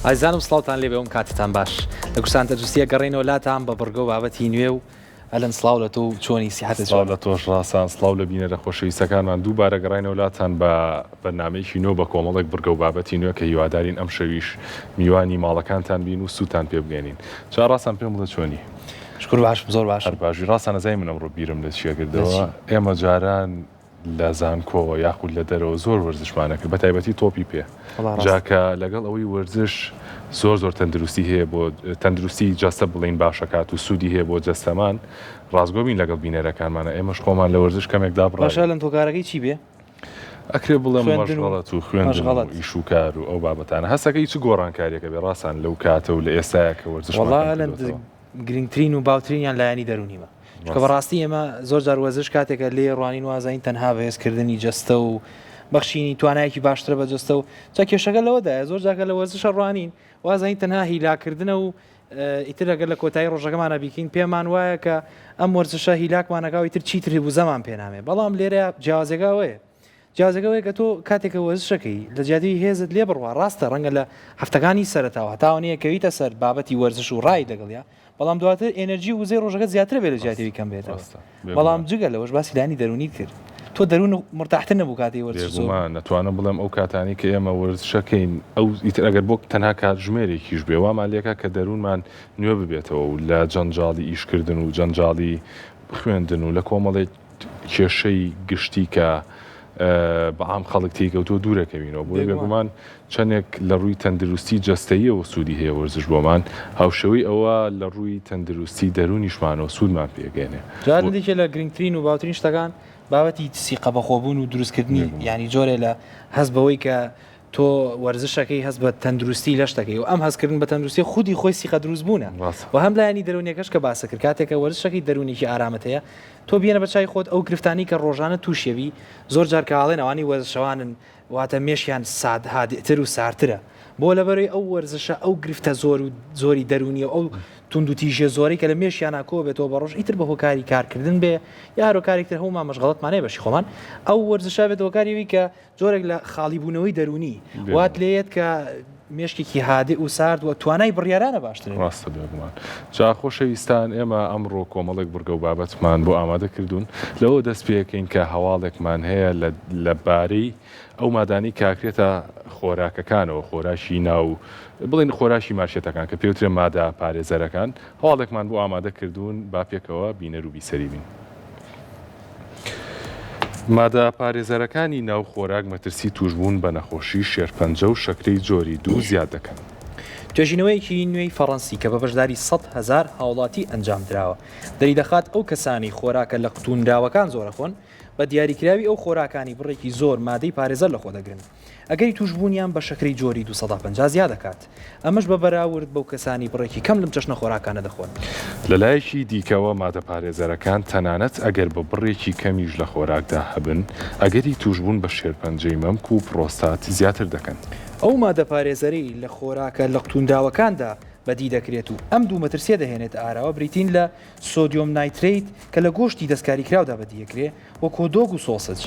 ئازیزانم سڵاوتان لێبێ ئەم کاتتان باش لە کوردستان تەندروستیە گەڕێنەوە لاتان بە بڕگە و بابەتی نوێ و ئەلەن سڵاو لە تۆ و چۆنی سیحەتت سڵاو چۆنە؟ لە تۆش ڕاسان سڵاو لە بینەرە خۆشەویستەکانمان دووبارە گەڕاینەوە لاتان بە بەرنامەیەکی نوێ و بە کۆمەڵێک بڕگە و بابەتی نوێ کە هیوادارین ئەمشەویش میوانی ماڵەکانتان بین و سوودتان پێ بگەینین جا ڕاسان پێم بڵێ چۆنی؟ شکور باشم زۆر هەر باشم. باشی ڕاسان ئەزانی من ئەمڕۆ بیرم لە چیە لە کردەوە چی؟ ئێمە جاران لە زانکۆوە یاخود لە دەرەوە زۆر وەرزشمان ئەکرد بە تایبەتی تۆپی پێ وەڵا جا ڕاستە. کە لەگەڵ ئەوەی وەرزش زۆر زۆر تەندروستی هەیە بۆ تەندروستی جەستە بڵێین باشەکات و سوودی هەیە بۆ جەستەمان ڕاستگۆ بین لەگەڵ بینەرەکانمانە ئێمەش خۆمان لە وەرزش کەمێک باشە دابڕاوین. ئەلەند هۆکارەکەی چی بێ؟ ئەکرێ بڵێم خوێندن و مەشغەڵەت و خوێندن و مەشغەڵەت. ئیش و کار و ئەو بابەتانە هەستەکەی چ گۆڕانکاریەکە بێ ڕاسان لەو کاتە و لە ئێستایا کە وەرزشمان وەڵا کەم ئەلەند کردۆتەوە؟ گرنگترین و باوترینیان لایەنی دەروونیمە. چونکە ڕاستە. بەڕاستی ئێمە زۆر جار وەرزش کاتێکە لێی ڕوانین وازانین تەنها بەهێزکردنی جەستە و بەخشینی توانایەکی باشترە بە جەستە و جا کێشەکە لەوەدایە زۆر جار کە لە وەرزشە ڕوانین وازانین تەنها هیلاکردنە و ئیتر ئەگەر لە کۆتایی ڕۆژەکەمانە بیکەین پێمان وایە کە ئەم وەرزشە هیلاکمانەکە و ئیتر چیتر وزەمان پێ نامێ بەڵام لێرە جیاوازیەکە ئەوەیە جیاوازەکە ئەوەیە کە تۆ کاتێک کە وەرزشەکەی لە جیاتی هێزت لێ بڕوا ڕاستە ڕەنگە لە هەفتەکانی سەرەتاوە هەتاوە نییە کەویتە سەر بابەتی وەرزش و ڕای لەگەڵیا بەڵام دواتر ئێنەرجی و وزەی ڕۆژەکە زیاترە بێ لە جیاتی ڕاستە کەم بێتەوە ڕاستە بەڵام بێگومان. جگە لەوەش باسی لایەنی دەروونیت کرد تۆ دەروون مرتاحتر نەبوو کاتی وەرزش زۆر بوو. بێگومان ئەتوانم بڵێم ئەو کاتانەی کە ئێمە وەرزشەکەین ئەو ئیتر ئەگەر بۆ تەنها کاتژمێرێکیش بێ وامان لێکا کە دەروونمان نوێ ببێتەوە و لە جەنجاڵی ئیشکردن و جەنجاڵی خوێندن و لە کۆمەڵێک کێشەی گشتی کە بە عام خەڵک تێی کەوتووە دوورەکەوینەوە بۆیە بێگومان. بێگومان چەندێک لە ڕووی تەندروستی جەستەییەوە سوودی هەیە وەرزش بۆمان هاوشێوەی ئەوە لە ڕووی تەندروستی دەروونیشمانەوە سوودمان پێگەێنێ جا بۆ. یەکێ لە گرنگترین و باوترین شتەکان بابەتی سیقە بەخۆبوون و دروستکردنی بێگومان. یانی جۆرێ لە هەست بەوەی کە تۆ وەرزشەکەی هەست بە تەندروستی لەش دەکەی و ئەم هەستکردن بە تەندروستی خودی خۆی سیقە دروست بوونە ڕاستە. و هەم لایەنی دەروونیەکەش کە باست کرد کاتێک کە وەرزشەکەی دەروونێکی ئارامت هەیە تۆ بیەنە بە چای خۆت ئەو گرفتانەی کە ڕۆژانە تووشیەبی زۆر جار کە ئاڵێن ئەوانەی وەرزشەوانن واتە مێشکیان ساد هادئتر و ساردترە بۆ لەبەرەی ئەو وەرزشە ئەو گرفتە زۆر و زۆری دەروونیە و ئەو توندوتیژیە زۆرەی کە لە مێشکیانا کۆ بێتەوە بە ڕۆژ ئیتر بە هۆکاری کارکردن بێ یا هەر هۆکارێک تر هەموومان مەشغەڵەتمان هەیە بەشی خۆمان ئەو وەرزشە بێتە هۆکاری ئەوی کە جۆرێک لە خاڵی بوونەوەی دەروونی وات لێیەت کە مێشکێکی هادئ و سارد و توانای بڕیارانە باشتر بێت. ڕاستە بێگومان. جا خۆشەویستان ئێمە ئەمڕۆ کۆمەڵێک بڕگە و بابەتمان بۆ ئامادە کردوون، لەوە دەست پێکەین کە هەواڵێکمان هەیە لە لە بارەی ئەو مادانەی کە ئەکرێتە خۆراکەکانەوە، خۆراکی ناو بڵێین خۆراکی مارکێتەکان کە پێوترێ مادە پارێزەرەکان، هەواڵێکمان بۆ ئامادە کردوون با پێکەوە بینەر و بیسەری بین. مادە پارێزەرەکانی ناو خۆراک مەترسی تووشبوون بە نەخۆشی شێرپەنجە و شەکرەی جۆری دوو زیاد دەکەن. توێژینەوەیەکی نوێی فەڕەنسی کە بە بەشداری 100,000 هاوڵاتی ئەنجامدراوە، دەریدەخات ئەو کەسانەی خۆراکە لە قوتوونراوەکان زۆر ئەخۆن، بە دیاریکراوی ئەو خۆراکانەی بڕێکی زۆر مادەی پارێزەر لەخۆدەگرن، ئەگەری تووشبوونیان بە شەکرەی جۆری 250 زیاد دەکات، ئەمەش بە بەراورد بەو کەسانەی بڕێکی کەم لەم چەشنە خۆراکانە دەخۆن. لەلایەکی دیکەوە مادە پارێزەرەکان تەنانەت ئەگەر بە بڕێکی کەمیش لە خۆراکدا هەبن، ئەگەری تووشبوون بە شێرپەنجەی مەمک و پرۆستات زیاتر دەکەن. ئەو مادە پارێزەرەی لە خۆراکە لەقوتوونراوەکاندا بەدی دەکرێت و ئەم دوو مەترسییە دەهێنێتە ئاراوە بریتین لە sodium nitrate کە لە گۆشتی دەستکاریکراودا بەدیەکرێ وەک hot dog و سۆسج.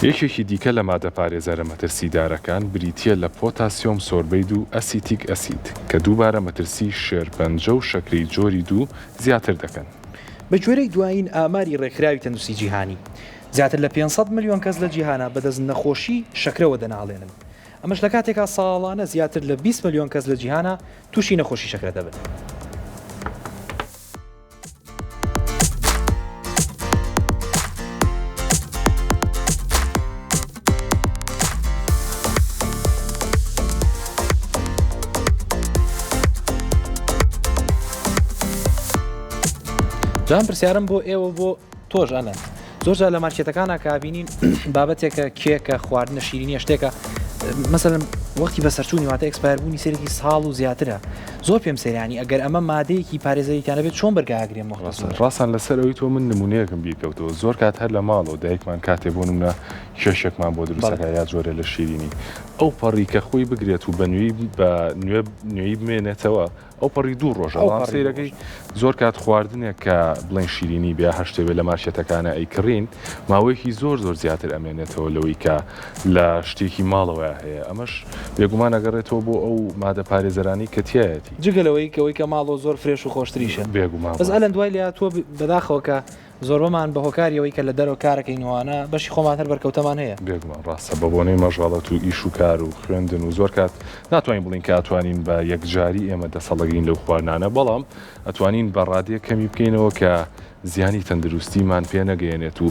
یەکێکی دیکە لە مادە پارێزەرە مەترسیدارەکان بریتییە لە potassium sorbate و acetic acid کە دووبارە مەترسی شێرپەنجە و شەکرەی جۆری دوو زیاتر دەکەن. بەگوێرەی دوایین ئاماری ڕێکخراوی تەندروستی جیهانی، زیاتر لە 500 ملیۆن کەس لە جیهانا بەدەست نەخۆشی شەکرەوە دەناڵێنن، ئەمەش لەکاتێکا ساڵانە زیاتر لە 20 ملیۆن کەس لە جیهانا تووشی نەخۆشی شەکرە دەبن. جا پرسیارم بۆ ئێوە بۆ تۆش ئەلەن زۆر جار لە مارکێتەکانە کابینین بابەتێکە کێکە خواردنە شیرینیە شتێکە مەسەلەن وەختی بەسەرچوونی واتە expire بوونی سەرێکی ساڵ و زیاترە زۆر پێم سەیرانی ئەگەر ئەمە مادەیەکی پارێزەریتانە بێت چۆن بەرگا ئەگرێ مۆختە ڕاستە ڕاستان لەسەر ئەوی تۆ من نمونەیەکم بیرکەوتەوە زۆر کات هەر لە ماڵەوە دایکمان کاتێ بۆ نمونە کێشێکمان بۆ بەڵێ دروستەکە یا جۆرە لە شیرینی ئەو پەڕی کە خۆی بگرێت و بە نوێی بە نوێ نوێی بمێنێتەوە ئەوپەڕی دوو ڕۆژە بەڵام ئەوپەڕی دوو سەیرەکەی ڕۆژە. زۆر کات خواردنێک کە بڵێن شیرینی بێ هەر شتێ بێ لە مارکێتەکانا ئەیکڕین ماوەیەکی زۆر زۆر زیاتر ئەمێنێتەوە لەوەی کە لە شتێکی ماڵەوەیا هەیە ئەمەش بێگومان ئەگەڕێتەوە بۆ ئەو مادە پارێزەرانەی کە تیایەتی. جگە لەوەی کەوەی کە ماڵۆ زۆر fresh و خۆشتریشە. بێگومان بەس ڕاستە. ئەلەن دوای لێهاتووە بەداخەوە کە زۆربەمان بە هۆکاری ئەوەی کە لە دەرەوە کارەکەین و ئەوانە بەشی خۆمان هەر بەرکەوتەمان هەیە. بێگومان ڕاستە بە بۆنەی مەشغەڵەت و ئیش و کار و خوێندن و زۆر کات ناتوانین بڵێین کە ئەتوانین بە یەکجاری ئێمە دەسەڵەگرین لەو خواردنانە بەڵام ئەتوانین بە ڕادەیەک کەمی بکەینەوە کە زیانی تەندروستیمان پێ نەگەیەنێت و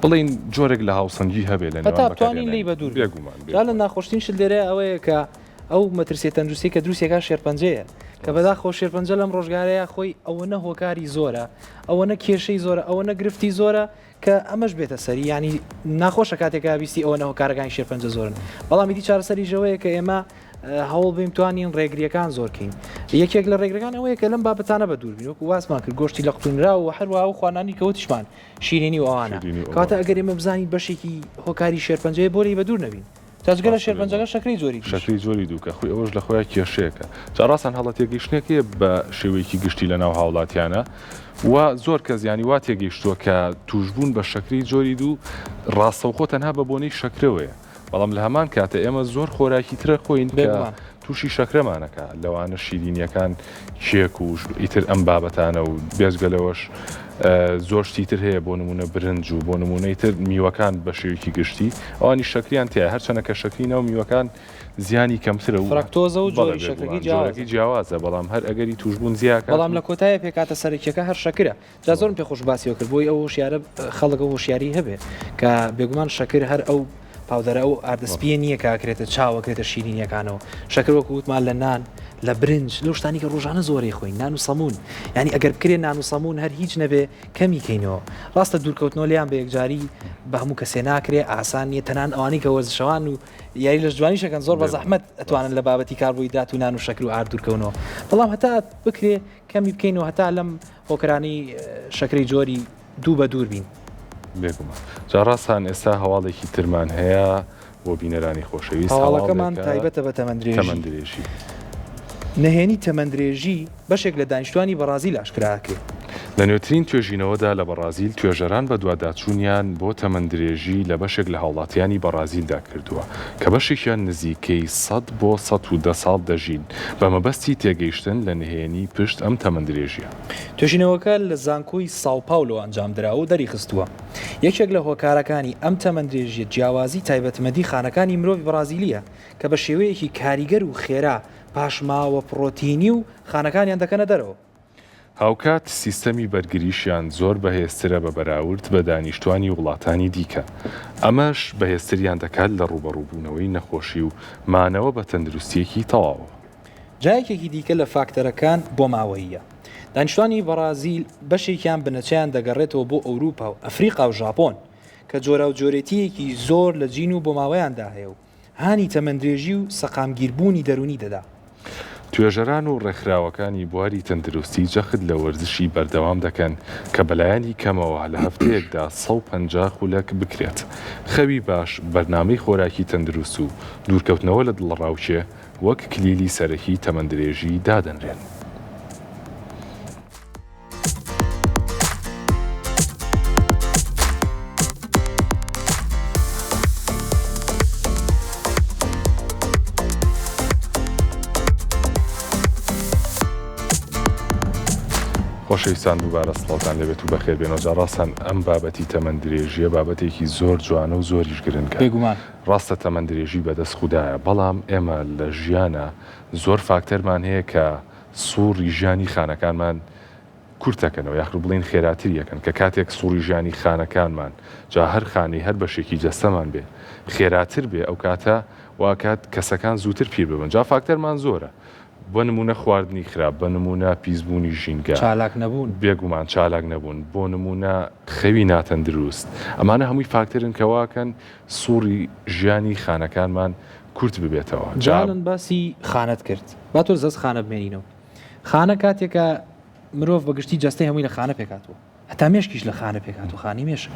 بڵێین جۆرێک لە هاوسەنگی هەبێ لە نێوان هەتا بتوانین بەکارهێنانی لێی بەدوور بین. بێگومان جا لە بێگومان. ناخۆشترین شت لێرەیا ئەوەیە کە ئەو مەترسیە تەندروستیەی کە دروستی ئەکات شێرپەنجەیە کە ڕاستە. بەداخەوە شێرپەنجە لەم ڕۆژگارەیا خۆی ئەوەنە هۆکاری زۆرە ئەوەنە کێشەی زۆرە ئەوەنە گرفتی زۆرە کە ئەمەش بێتە سەری یانی ناخۆشە کاتێک کە بیستی ئەوەنە هۆکارەکانی شێرپەنجە زۆرن بەڵام ئیدی چارەسەریش ئەوەیە کە ئێمە هەوڵ بین توانین ڕێگریەکان زۆرکەین یەکێک لە ڕێگرەکان ئەوەیە کە لەم بابەتانە بە دوور بین وەکو واسمان کرد گۆشتی لە قوتونراو و هەروەها ئەو خوانانی کە وتیشمان شیرینی و ئەوانە شیرینی و کەواتە ئەوانە. ئەگەر ئێمە بزانین بەشێکی هۆکاری شێرپەنجەیە بۆ لێی بە دوور نەبین جا جگە لە ڕاستە شێرپەنجەکە بێگومان. شەکرەی جۆری دووش. شەکرەی جۆری دوو کە خۆی ئەوەش لە خۆیا کێشەیەکە. جا ڕاستان هەڵە تێگەیشتنێک هەیە بە شێوەیەکی گشتی لە ناو هاوڵاتیانا و زۆر کەس یانی وا تێگەیشتووە کە تووشبوون بە شەکرەی جۆری دوو ڕاستەوخۆ تەنها بە بۆنەی شەکرەوەیە بەڵام لە هەمان کاتە ئێمە زۆر خۆراکی ترە خۆین کە بێگومان. تووشی شەکرەمان ئەکا لەوانە شیرینیەکان کێک و ئیتر ئەم بابەتانە و بێجگە لەوەش زۆر شتی تر هەیە بۆ نمونە برنج و بۆ نمونەی تر میوەکان بە شێوەیەکی گشتی ئەوانی شەکریان تیایە هەرچەنە کە شەکری ناو میوەکان زیانی کەمترە و فراکتۆزە و بەڵێ جۆری شەکرەکەی بێگومان جیاوازە. جۆرەکەی جیاوازە بەڵام هەر ئەگەری تووشبوون زیاکات بەڵام و لە کۆتایە پێکهاتە سەرەکیەکە هەر شەکرە. جا زۆرم پێ خۆش باسی ئەوە کرد بۆی ئەو هۆشیارە خەڵک ئەو هۆشیاری هەبێ کە بێگومان شەکر هەر ئەو powder ە ئەو ئاردە سپیە نییە کە ئەکرێتە چاوە کرێتە شیرینیەکانەوە شەکر وەکو وتمان لە نان لە برنج لەو شتانی کە ڕۆژانە زۆرەی خۆین نان و سەمون یعنی ئەگەر بکرێ نان و سەمون هەر هیچ نەبێ کەمی کەینەوە ڕاستە دوورکەوتنەوە لێیان بە یەکجاری بە هەموو کەسێ ناکرێ ئاسان نییە تەنان ئەوانەی کە وەرزشەوان و یاری لەش جوانیشەکەن زۆر بە زەحمەت ئەتوانن لە بابەتی کاربۆیدرات و نان و شەکر و ئارد دوورکەونەوە بەڵام هەتا بکرێ کەمی بکەینەوە هەتا لەم هۆکرانی شەکرەی جۆری دوو بە دوور بین. بێگومان. جا ڕاستان ئێستا هەواڵێکی ترمان هەیە بۆ بینەرانی خۆشەویست هەواڵەکەمان هەواڵێکە تایبەتە بە تەمەندرێژی. تەمەندرێژی. نهێنی تەمەندرێژی بەشێک لە دانیشتوانی بەڕازیل ئاشکرا ئەکرێ. لە نوێترین توێژینەوەدا لە بەڕازیل، توێژەران بەدواداچوونیان بۆ تەمەندرێژی لە بەشێک لە هاوڵاتیانی بەڕازیلدا کردووە، کە بەشێکیان نزیکەی 100 بۆ 110 ساڵ دەژین، بە مەبەستی تێگەیشتن لە نهێنی پشت ئەم تەمەندرێژییە. توێژینەوەکە لە زانکۆی ساوپاولۆ ئەنجامدراوە و دەریخستووە، یەکێک لە هۆکارەکانی ئەم تەمەندرێژییە جیاوازی تایبەتمەندی خانەکانی مرۆڤی بەڕازیلییە کە بە شێوەیەکی کاریگەر و خێرا پاشماوە پڕۆتینی و خانەکانیان دەکەنە دەرەوە. هاوکات سیستەمی بەرگریشیان زۆر بەهێزترە بە بەراورد بە دانیشتوانی وڵاتانی دیکە، ئەمەش بەهێزتریان دەکات لە ڕووبەڕووبوونەوەی نەخۆشی و مانەوە بە تەندروستییەکی تەواوەوە. جا یەکێکی دیکە لە فاکتەرەکان بۆماوەییە. دانیشتوانی بەڕازیل بەشێکیان بنەچەیان دەگەڕێتەوە بۆ ئەوروپا و ئەفریقا و ژاپۆن کە جۆراوجۆرێتییەکی زۆر لە جین و بۆماوەیاندا هەیە و هانی تەمەندرێژی و سەقامگیربوونی دەروونی دەدا. توێژەران و ڕێکخراوەکانی بواری تەندروستی جەخت لە وەرزشی بەردەوام دەکەن کە بەلایەنی کەمەوە لە هەفتەیەکدا 150 خولەک بکرێت. خەوی باش، بەرنامەی خۆراکی تەندروست و دوورکەوتنەوە لە دڵەڕاوکێ وەک کلیلی سەرەکی تەمەندرێژی دادەنرێن. خۆشەویستان دووبارە سڵاوتان لێبێت و بەخێر بێنەوە جا ڕاستان ئەم بابەتی تەمەن درێژیە بابەتێکی زۆر جوانە و زۆریش گرنگە بێگومان ڕاستە تەمەن درێژی بەدەست خودایە بەڵام ئێمە لە ژیانە زۆر فاکتەرمان هەیە کە سوڕی ژیانی خانەکانمان کورتەکەنەوە یاخود بڵێین خێراتری ئەکەن کە کاتێک سوڕی ژیانی خانەکانمان جا هەر خانەی هەر بەشێکی جەستەمان بێ خێراتر بێ ئەوکاتە واکات کەسەکان زووتر پیر ببن جا فاکتەرمان زۆرە بۆ نموونە خواردنی خراپ بە نموونە پیسبوونی ژینگە چالاک نەبوون. بێگومان چالاک نەبوون بۆ نموونە خەوی ناتەندروست ئەمانە هەمووی فاکتەرن کە واکەن سوڕی ژیانی خانەکانمان کورت ببێتەوە جا. جانن باسی خانەت کرد با تۆز دەست خانە بمێنینەوە خانە کاتێکە مرۆڤ بە گشتی جەستەی هەمووی لە خانە پێکهاتووە هەتا مێشکیش لە خانە پێکهاتوو خانی مێشک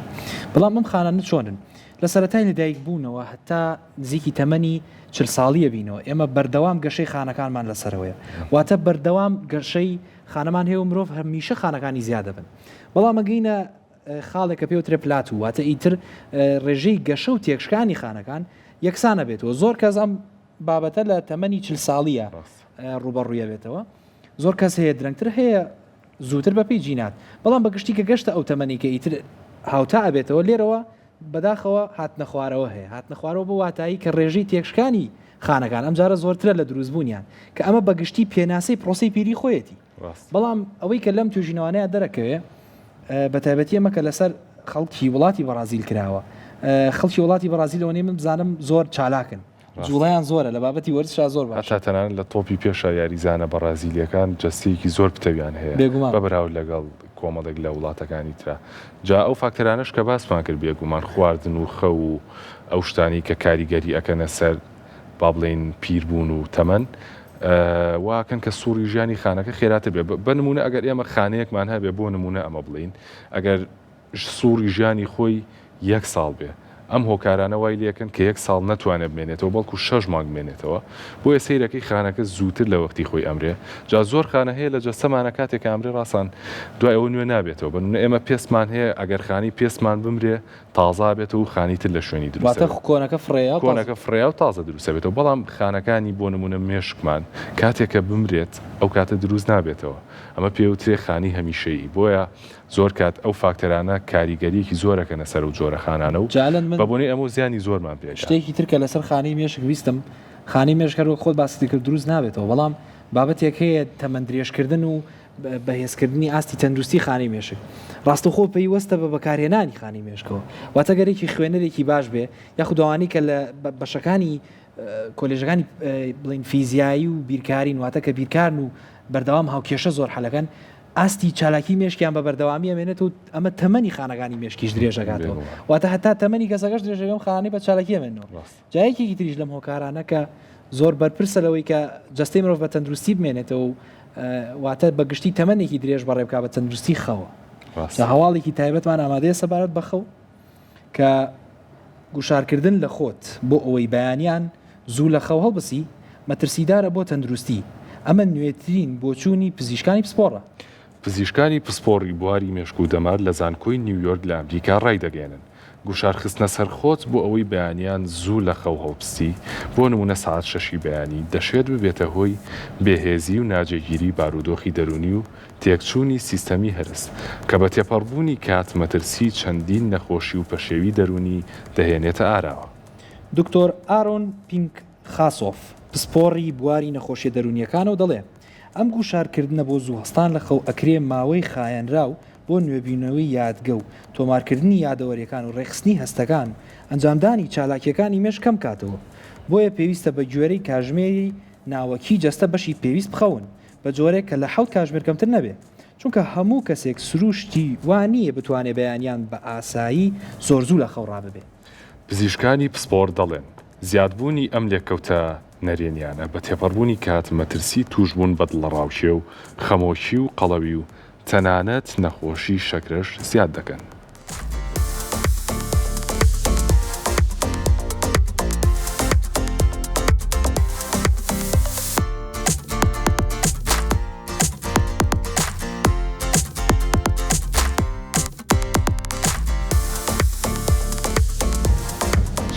بەڵام ئەم خانانە چۆنن لە سەرەتای لەدایک بوونەوە هەتا نزیکی تەمەنی چل ساڵیە بینەوە ئێمە بەردەوام گەشەی خانەکانمان لەسەرەوەیە واتە بەردەوام گەشەی خانەمان هەیە و مرۆڤ هەمیشە خانەکانی زیادەبن بەڵام ئەگەینە خاڵێک کە پێوترێ plateau واتە ئیتر ڕێژەی گەشە و تێکشکانی خانەکان یەکسانە بێتەوە زۆر کەس ئەم. بابەتە لە تەمەنی چل ساڵیە ڕووبەڕوویە بێتەوە زۆر کەس هەیە درەنگتر هەیە زووتر بەپێی جینات بەڵام بەگشتی کە گەشتە ئەو تەمەنی کە ئیتر هاوتا ئەبێتەوە لێرەوە بەداخەوە هاتنەخوارەوە هەیە هاتنەخوارەوە بۆ واتایی کە ڕێژەی تێکشکانی خانەکان ئەمجارە زۆرترە لە دروستبوونیان کە ئەمە بەگشتی پێناسەی پرۆسەی پیری خۆیەتی بەڵام ئەوەی کە لەم توێژینەوانەیە دەرەکەوێ بە تایبەتی ئەمە کە لەسەر خەڵکی وڵاتی بەڕازیل کراوە خەڵکی وڵاتی بەڕازیل ئەوەنەی من بزانم زۆر چالاکن جوڵەیان زۆرە لە بابەتی وەرزشا زۆر باشن. هەتا تەنانەت لە تۆپی پێشا یاریزانە بەڕازیلییەکان جەستەیەکی زۆر پتەویان هەیە بێگومان. بە بەراورد لەگەڵ کۆمەڵێک لە وڵاتەکانی ترا. جا ئەو فاکتەرانەش کە باسمان کرد بێگومان خواردن و خەو و ئەو شتانەی کە کاریگەری ئەکەنە سەر با بڵێین پیربوون و تەمەن وا ئەکەن کە سوڕی ژیانی خانەکە خێراتر بێ. بە نموونە ئەگەر ئێمە خانەیەکمان هەبێ بۆ نموونە ئەمە بڵێین ئەگەر سوڕی ژیانی خۆی یەک ساڵ بێ، ئەم هۆکارانە وای لێکەن کە یەک ساڵ نەتوانێ بمێنێتەوە بەڵکو شەش مانگ بمێنێتەوە، بۆیە سەیرەکەی خانەکە زووتر لە وەختی خۆی ئەمرێ، جا زۆر خانە هەیە لە جەستەمانا کاتێ کە ئەمرێ ڕاسان دوای ئەوە نوێ نابێتەوە، بە نمونە ئێمە پێستمان هەیە ئەگەر خانەی پێستمان بمرێ تازە ئەبێتەوە و خانەی تر لە شوێنی دروست واتە ئەبێت. کۆنەکە فڕێیا و تازە. کۆنەکە فڕێیا و تازە دروست ئەبێتەوە، بەڵام خانەکانی بۆ نمونە مێشکمان کاتێ کە بمرێت ئەو کاتە دروست نابێتەوە، ئەمە پێوترێ خانەی هەمیشەیی، بۆیە زۆر کات ئەو فاکتەرانە کاریگەریەکی زۆر ئەکەنە سەر ئەو جۆرە خانانە و جا ئەلەن من بە بۆنەی ئەمەوە زیانی زۆرمان پێ ئەگات. شتێکی تر کە لەسەر خانەی مێشک ویستم، خانەی مێشک هەر وەک خۆت باست کرد دروست نابێتەوە، بەڵام بابەتێک هەیە تەمەن درێژکردن و بەهێزکردنی ئاستی تەندروستی خانەی مێشک ڕاستەوخۆ پەیوەستە بە بەکارهێنانی خانەی مێشکەوە، واتە گەر یەکی خوێنەرێکی باش بێ یاخود ئەوانەی کە لە بەشەکانی کۆلێژەکانی بڵێین فیزیایی و بیرکارین واتە کە بیرکارن و بەردەوام هاوکێشە زۆر حەلەکەن ئاستی چالاکی مێشکیان بە بەردەوامی ئەمێنێت و ئەمە تەمەنی خانەکانی مێشکیش درێژ ئەکاتەوە واتە هەتا تەمەنی کەسەکەش درێژ ئەبێ ئەم خانانەی بە چالاکی ئەمێنەوە جا یەکێکی تریش لەم هۆکارانە کە زۆر بەرپرسە لەوەی کە جەستەی مرۆڤ بە تەندروستی بمێنێتەوە و واتە بە گشتی تەمەنێکی درێژ بەڕێ بکا بە تەندروستی خەوە جا هەواڵێکی تایبەتمان ئامادەیە سەبارەت بە خەو کە گوشارکردن لە خۆت بۆ ئەوەی بەیانیان زوو لە خەو هەڵبسی مەترسیدارە بۆ تەندروستی، ئەمە نوێترین بۆچوونی پزیشکانی پسپۆڕە. پزیشکانی پسپۆڕی بواری مێشک و دەمار لە زانکۆی نیویۆرک لە ئەمریکا ڕایدەگەیەنن، گوشارخستنە سەر خۆت بۆ ئەوەی بەیانیان زوو لە خەو هەڵبستی، بۆ نموونە سەعات شەشی بەیانی، دەشێت ببێتە هۆی بێهێزی و ناجێگیری بارودۆخی دەروونی و تێکچوونی سیستەمی هەرس، کە بە تێپەڕبوونی کات مەترسی چەندین نەخۆشی و پەشێوی دەروونی دەهێنێتە ئاراوە. دکتۆر ئارۆن پینکخاسۆف، پسپۆڕی بواری نەخۆشیە دەروونیەکانە و دەڵێ، ئەم گوشارکردنە بۆ زوو هەستان لە خەو ئەکرێ ماوەی خایەنراو بۆ نوێبوونەوەی یادگە و تۆمارکردنی یادەوەریەکان و ڕێکخستنی هەستەکان و ئەنجامدانی چالاکیەکانی مێشک کەم کاتەوە بۆیە پێویستە بە گوێرەی کاژمێری ناوەکی جەستە بەشی پێویست بخەون بە جۆرێک کە لە حەوت کاژمێر کەمتر نەبێ چونکە هەموو کەسێک سرووشتی وا نییە بتوانێ بەیانیان بە ئاسایی زۆر زوو لە خەو ڕاببێ. پزیشکانی پسپۆڕ دەڵێن، زیادبوونی ئەم لێکەوتە نەرێنیانە بە تێپەڕبوونی کات مەترسی تووشبوون بە دڵەڕاوکێ و خەمۆکی و قەڵەوی و تەنانەت نەخۆشی شەکرەش زیاد دەکەن.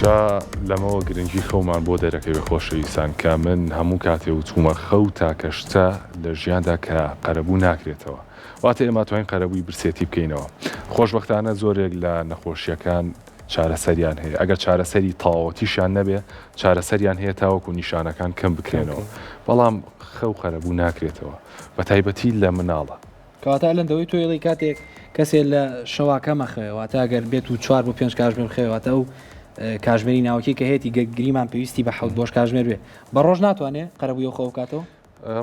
جا لەمەوە گرنگی خەومان بۆ دەرەکەوێ خۆشەویستان کە من هەموو کاتێ وتومە خەو تاکە شتە لە ژیاندا کە قەرەبوو ناکرێتەوە واتە ئێمە توانین قەرەبووی برسێتی بکەینەوە خۆشبەختانە زۆرێک لە نەخۆشیەکان چارەسەریان هەیە ئەگەر چارەسەری تەواوەتیشیان نەبێ چارەسەریان هەیە تاوەکو نیشانەکان کەم بکرێنەوە بەڵام خەو قەرەبوو ناکرێتەوە بە تایبەتی لە مناڵە. کەواتە ئەلەند ئەوەی تۆ ئەڵێی کاتێک کەسێ لە شەوا کەم ئەخەوێ واتە ئەگەر بێت و چوار بۆ پێنج کاژمێر بخەوێ واتە ئەو کاژمێری ناوەکی کە هەیەی گەر گریمان پێویستی بە حەوت بۆش کاژمێر بێ بە ڕۆژ ناتوانێ قەرەبووی ئەو خەوە بکاتەوە؟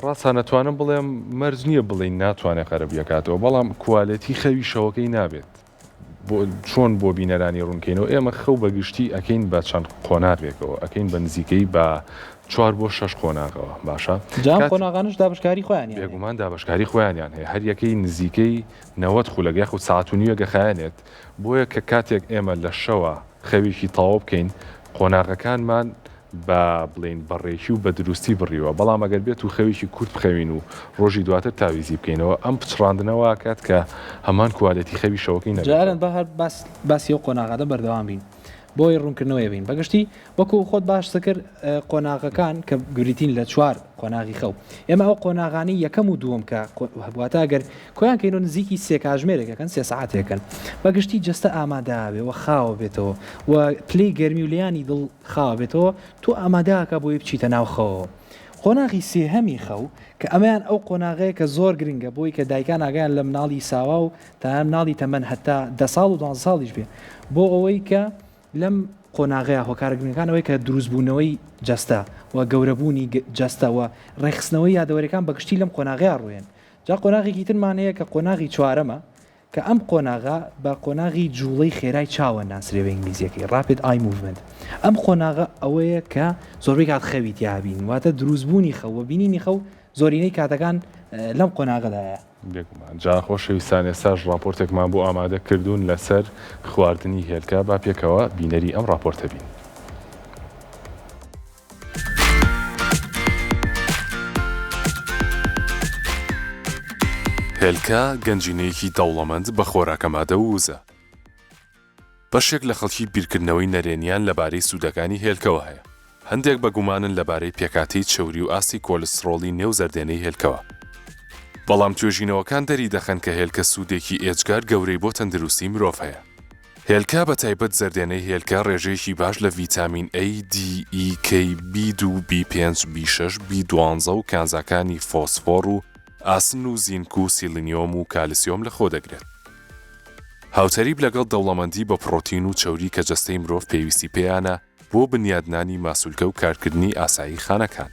ڕاستە نەتوانم بڵێم مەرج نییە بڵێین ناتوانێ قەرەبووی ئەکاتەوە بەڵام کوالێتی خەوی شەوەکەی نابێت. بۆ چۆن بۆ بینەرانی ڕوونکەینەوە ئێمە خەو بە گشتی ئەکەین بە چەند قۆناغێکەوە ئەکەین بە نزیکەی بە چوار بۆ شەش قۆناغەوە باشە جا ئەم قۆناغانەش دابەشکاری خۆیانیان هەیە. بێگومان دابەشکاری خۆیانیان هەیە هەر یەکەی نزیکەی 90 خولەک یاخود سەعات و نیوێک ئەخایەنێت بۆیە کە کاتێک ئێمە لە شەوا خەوێکی تەواو بکەین قۆناغەکانمان بە بڵێین بە ڕێکی و بە دروستی بڕیوە، بەڵام ئەگەر بێت و خەوێکی کورت بخەوین و ڕۆژی دواتر تاویزی بکەینەوە، ئەم پچڕاندنە وا ئەکات کە هەمان کوالێتی خەوی شەوەکەی نەبێتەوە. جاران با هەر باس باسی ئەو قۆناغانە بەردەوام بین. بۆی ڕوونکردنەوەی بین بەگشتی وەکو خۆت باست کرد قۆناغەکان کە بریتین لە چوار قۆناغی خەو ئێمە ئەو قۆناغانی یەکەم و دووەم کە واتە گەر کۆیان کەین و نزیکی سێ کاژمێرێکەکەن سێ سعاتێکن بەگشتی جەستە ئامادەبێ و خاوە بێتەوە و پلەی گەرمی و لیانی دڵ خاوە بێتەوە تۆ ئامادەکە بۆی بچیتە ناو خەوەوە قۆناغی سێهەمی خەو کە ئەمەیان ئەو قۆناغەیە کە زۆر گرنگە بۆی کە دایکان ئاگایان لە مناڵی ساوا و تەنانەت مناڵی تەمەن هەتا دە ساڵ و دوانزە ساڵیش بێ بۆ ئەوەی کە لەم قۆناغەیە هۆکارە گرنگەکان ئەوەی کە دروستبوونەوەی جەستە و گەورەبوونی جەستە و ڕێکخستنەوەی یادەوەریەکان بەگشتی لەم قۆناغەیە ڕووێن جا قۆناغێکی ترمان هەیە کە قۆناغی چوارەمە کە ئەم قۆناغە بە قۆناغی جوڵەی خێرای چاوە ناسرێ بە ئینگلیزیەکەی Rapid Eye Movement ئەم قۆناغە ئەوەیە کە زۆربەی کات خەوی تیا بین واتە دروستبوونی خەو و بینینی خەو زۆرینەی کاتەکان لەم قۆناغەدایە. بێگومان. جا خۆشەویستان ئێستاش ڕاپۆرتێکمان بۆ ئامادە کردوون لەسەر خواردنی هێلکە با پێکەوە بینەری ئەم ڕاپۆرتە بین. هێلکە گەنجینەیەکی دەوڵەمەند بە خۆراکە مادە و وزە. بەشێک لە خەڵکی بیرکردنەوەی نەرێنیان لەبارەی سوودەکانی هێلکەوە هەیە. هەندێک بە گومانن لەبارەی پێکهاتەی چەوری و ئاستی کۆلستڕۆڵی نێو زەردێنەی هێلکەوە. بەڵام توێژینەوەکان دەریدەخەن کە هێلکە سوودێکی ئێجگار گەورەی بۆ تەندروستی مرۆڤ هەیە. هێلکە بە تایبەت زەردێنەی هێلکە ڕێژەیەکی باش لە ڤیتامین A، D، E، K، بی دوو، بی پێنج، بی شەش، بی دوانزە و کانزاکانی فۆسفۆڕ و ئاسن و زینک و سیلینیۆم و کالسیۆم لەخۆدەگرێت. هاوتەریب لەگەڵ دەوڵەمەندی بە پڕۆتین و چەوری کە جەستەی مرۆڤ پێویستی پێیانە بۆ بنیادنانی ماسولکە و کارکردنی ئاسایی خانەکان.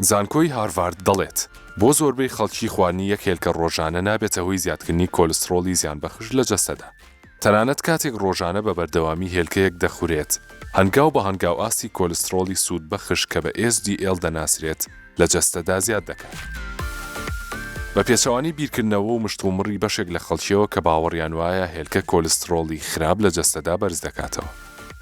زانکۆی هارڤارد دەڵێت، بۆ زۆربەی خەڵکی خواردنی یەک هێلکە ڕۆژانە نابێتە هۆی زیادکردنی کۆلستڕۆڵی زیانبەخش لە جەستەدا. تەنانەت کاتێک ڕۆژانە بە بەردەوامی هێلکەیەک دەخورێت، هەنگاو بە هەنگاو ئاستی کۆلستڕۆڵی سوودبەخش کە بە HDL دەناسرێت لە جەستەدا زیاد دەکات. بە پێچەوانەی بیرکردنەوە و مشتومڕی بەشێک لە خەڵکیەوە کە باوەڕیان وایە هێلکە کۆلستڕۆڵی خراپ لە جەستەدا بەرز دەکاتەوە.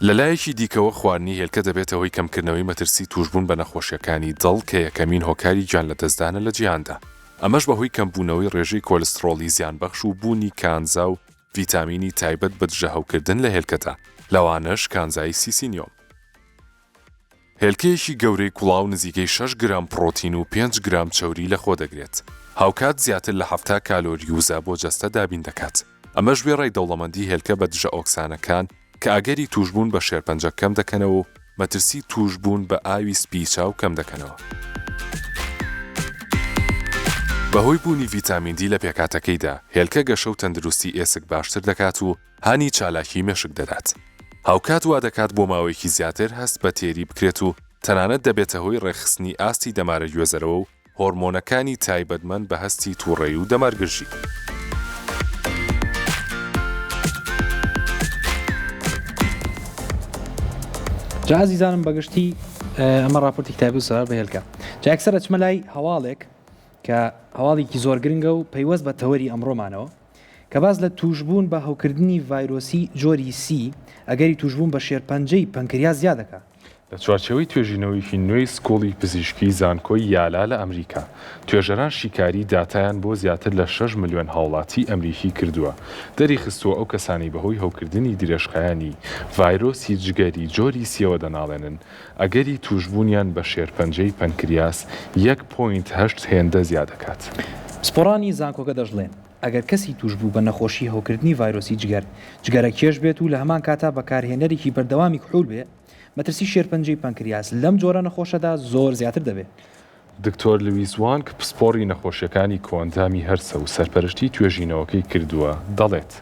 لە لایەکی دیکەوە خواردنی هێلکە دەبێتە هۆی کەمکردنەوەی مەترسی تووشبوون بە نەخۆشییەکانی دڵ کە یەکەمین هۆکاری گیانلەدەستدانە لە جیهاندا، ئەمەش بەهۆی کەمبوونەوەی ڕێژەی کۆلستڕۆڵی زیانبەخش و بوونی کانزا و ڤیتامینی تایبەت بە دژەهەوکردن لە هێلکەدا، لەوانەش کانزای سیسینیۆم. هێلکەیەکی گەورەی کوڵاو نزیکەی شەش گرام پڕۆتین و پێنج گرام چەوری لەخۆدەگرێت، هاوکات زیاتر لە 70 کالۆری وزە بۆ جەستە دابین دەکات، ئەمەش وێڕای دەوڵەمەندی هێلکە بە دژەئۆکسانەکان کە ئەگەری تووشبوون بە شێرپەنجە کەمدەکەنەوە و مەترسی تووشبوون بە ئاوی سپیی چاو کەمدەکەنەوە. بەهۆی بوونی ڤیتامین دی لە پێکهاتەکەیدا، هێلکە گەشە و تەندروستی ئێسک باشتر دەکات و هانی چالاکیی مێشک دەدات. هاوکات وا دەکات بۆ ماوەیەکی زیاتر هەست بە تێری بکرێت و تەنانەت دەبێتە هۆی ڕێکخستنی ئاستی دەمارەگوێزەرەوە و هۆرمۆنەکانی تایبەتمەند بە هەستی تووڕەیی و دەمارگرژی. جا ئازیزانم بەگشتی ئەمە راپۆرتی تایبەت سەبارەت بە هێلکە جا یەکسەر ئەچمە لای هەواڵێک کە هەواڵێکی زۆر گرنگە و پەیوەست بە تەوەری ئەمڕۆمانەوە کە باس لە تووشبوون بە هەوکردنی ڤایرۆسی جۆری سی ئەگەری تووشبوون بە شێرپەنجەی پەنکریاس زیاد دەکات. لە چوارچێوەی توێژینەوەیەکی نوێی سکوڵی پزیشکی زانکۆی یالا لە ئەمریکا، توێژەران شیکاریی داتایان بۆ زیاتر لە شەش ملیۆن هاوڵاتیی ئەمریکی کردووە، دەریخستووە ئەو کەسانەی بەهۆی هەوکردنی درێژخایەنی ڤایرۆسی جگەری جۆری سیەوە دەناڵێنن، ئەگەری تووشبوونیان بە شێرپەنجەی پەنکریاس یەک point هەشت هێندە زیادەکات. پسپۆڕانی زانکۆکە دەشڵێن، ئەگەر کەسی تووشبوو بە نەخۆشی هەوکردنی ڤایرۆسی جگەر، جگەرەکێش بێت و لە هەمان کاتا بەکارهێنەرێکی بەردەوامی کحول بێ، مەترسی شێرپەنجەی پەنکریاس لەم جۆرە نەخۆشەدا زۆر زیاتر دەبێ. دکتۆر لویس وانگ پسپۆڕی نەخۆشیەکانی کۆئەندامی هەرسە و سەرپەرشتی توێژینەوەکەی کردووە، دەڵێت،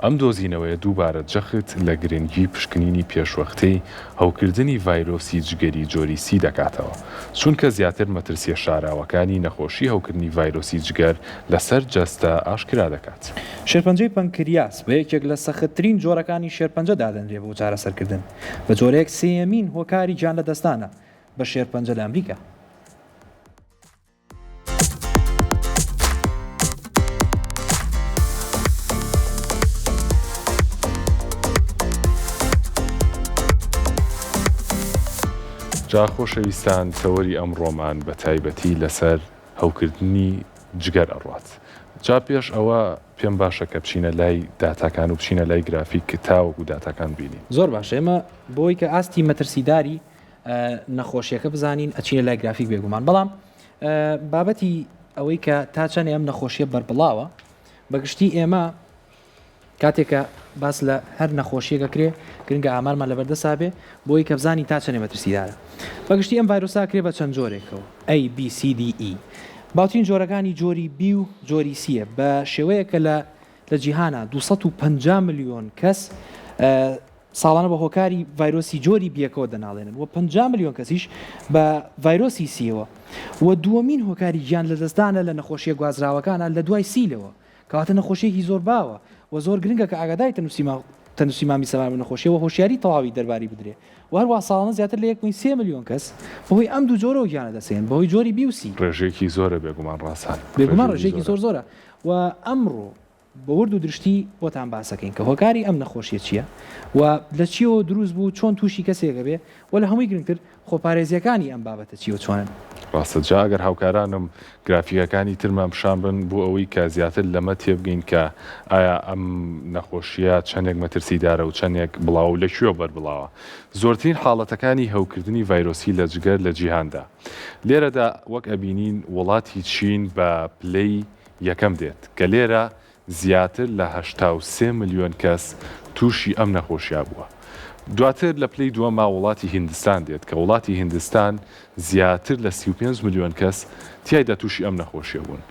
ئەم دۆزینەوەیە دووبارە جەخت لە گرنگی پشکنینی پێشوەختەی هەوکردنی ڤایرۆسی جگەری جۆری سی دەکاتەوە، چونکە زیاتر مەترسیە شاراوەکانی نەخۆشی هەوکردنی ڤایرۆسی جگەر لەسەر جەستە ئاشکرا دەکات. شێرپەنجەی پەنکریاس بە یەکێک لە سەختترین جۆرەکانی شێرپەنجە دادەنرێ بۆ چارەسەرکردن، بە جۆرێک سێیەمین هۆکاری گیانلەدەستدانە بە شێرپەنجە لە ئەمریکا. جا خۆشەویستان تەوەری ئەمڕۆمان بە تایبەتی لەسەر هەوکردنی جگەر ئەڕوات. جا پێش ئەوە پێم باشە کە بچینە لای داتاکان و بچینە لای گرافیک تاوەکو داتاکان بینین. زۆر باشە ئێمە بۆی کە ئاستی مەترسیداری نەخۆشیەکە بزانین ئەچینە لای گرافیک بێگومان بەڵام بابەتی ئەوەی کە تا چەندێ ئەم نەخۆشیە بەربڵاوە بەگشتی ئێمە کاتێک کە باس لە هەر نەخۆشیەک ئەکرێ گرنگە ئامارمان لەبەردەسا بێ بۆی کە بزانین تا چەندێ مەترسیدارە. بەگشتی ئەم ڤایرۆسە ئەکرێ بە چەند جۆرێکەوە، A، B، C، D، E. باوترین جۆرەکانی جۆری B و جۆری C یە بە شێوەیەک کە لە لە جیهانا 250 ملیۆن کەس ساڵانە بە هۆکاری ڤایرۆسی جۆری بیەکەوە دەناڵێنن و 50 ملیۆن کەسیش بە ڤایرۆسی سیەوە و دووەمین هۆکاری گیان لەدەستدانە لە نەخۆشیە گوازراوەکانە لە دوای سیلەوە. کەواتە نەخۆشیەکی زۆر باوە و زۆر گرنگە کە ئاگاداری تەندروستی مامی سەبارەت بە نەخۆشیە و هۆشیاری تەواوی دەرباری بدرێ و هەروەها ساڵانە زیاتر لە یەک point سێ ملیۆن کەس بەهۆی ئەم دوو جۆرەوە گیان لەدەستدەێن بەهۆی جۆری بی و سی. ڕێژەیەکی زۆرە بێگومان ڕاسان. بێگومان ڕێژەیەکی زۆر زۆرە و ئەمڕۆ بە ورد و درشتی بۆتان باسەکەین کە هۆکاری ئەم نەخۆشیە چیە و لە چیەوە دروست بوو چۆن توشی کەسێک ئەبێ و لە هەمووی گرنگتر خۆپارێزیەکانی ئەم بابەتە چی و چۆنن؟ ڕاستە جا ئەگەر هاوکارانم گرافیکەکانی ترمان پیشان بن بۆ ئەوەی کە زیاتر لەمە تێبگەین کە ئایا ئەم نەخۆشیە چەندێک مەترسیدارە و چەندێک بڵاوە و لە کوێوە بەربڵاوە زۆرترین حاڵەتەکانی هەوکردنی ڤایرۆسی لە جگەر لە جیهاندا لێرەدا وەک ئەبینین وڵاتی چین بە پلەی یەکەم دێت کە لێرە زیاتر لە 83 ملیۆن کەس تووشی ئەم نەخۆشیە بووە. دواتر لە پلەی دووەما وڵاتی هیندستان دێت کە وڵاتی هیندستان زیاتر لە 35 ملیۆن کەس تیایدا تووشی ئەم نەخۆشیە بوون.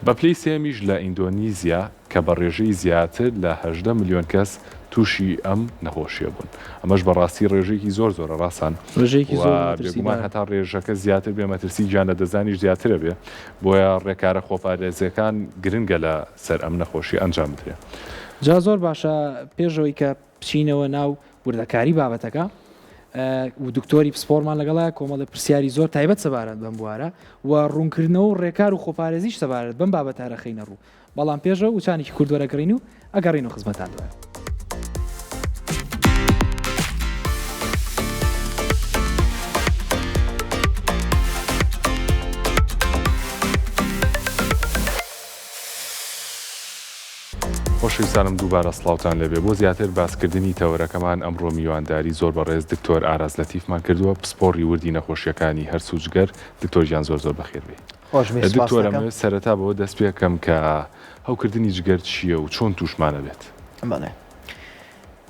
بە پلەی سێیەمیش لە ئیندۆنیزیا کە بە ڕێژەی زیاتر لە 18 ملیۆن کەس تووشی ئەم نەخۆشیە بوون. ئەمەش بە ڕاستی ڕێژەیەکی زۆر زۆرە ڕاسان ڕێژەیەکی و زۆر بێگومان مەترسیدارە. هەتا ڕێژەکە زیاتر بێ مەترسی گیان لەدەستدانیش زیاترە بێ. بۆیە ڕێکارە خۆپارێزیەکان گرنگە لە سەر ئەم نەخۆشیە ئەنجام بدرێ. جا زۆر باشە پێش ئەوەی کە بچینەوە ناو وردەکاری بابەتەکە و دکتۆری پسپۆرمان لەگەڵە کۆمەڵی پرسیاری زۆر تایبەت سەبارەت بەم بوارە و ڕوونکردنەوە و ڕێکار و خۆپارێزیش سەبارەت بەم بابەتە رەخەینە ڕوو بەڵام پێشەوە وچانێکی کورت وەرەگڕین و ئەگەڕین و خزمەتان دوایە. خۆشەویستانم دووبارە سڵاوتان لێبێ بۆ زیاتر باسکردنی تەوەرەکەمان ئەمڕۆ میوانداری زۆر بەڕێز دکتۆر ئاراس لەتیفمان کردووە پسپۆڕی وردی نەخۆشیەکانی هەرس و جگەر دکتۆر گیان زۆر زۆر بەخێر بێی. خۆش بێ سپاست دکتۆر دەکەم. ئەمەوێت سەرەتا بەوە دەست پێکەم کە هەوکردنی جگەر چییە و چۆن تووشمان ئەبێت؟ بەڵێ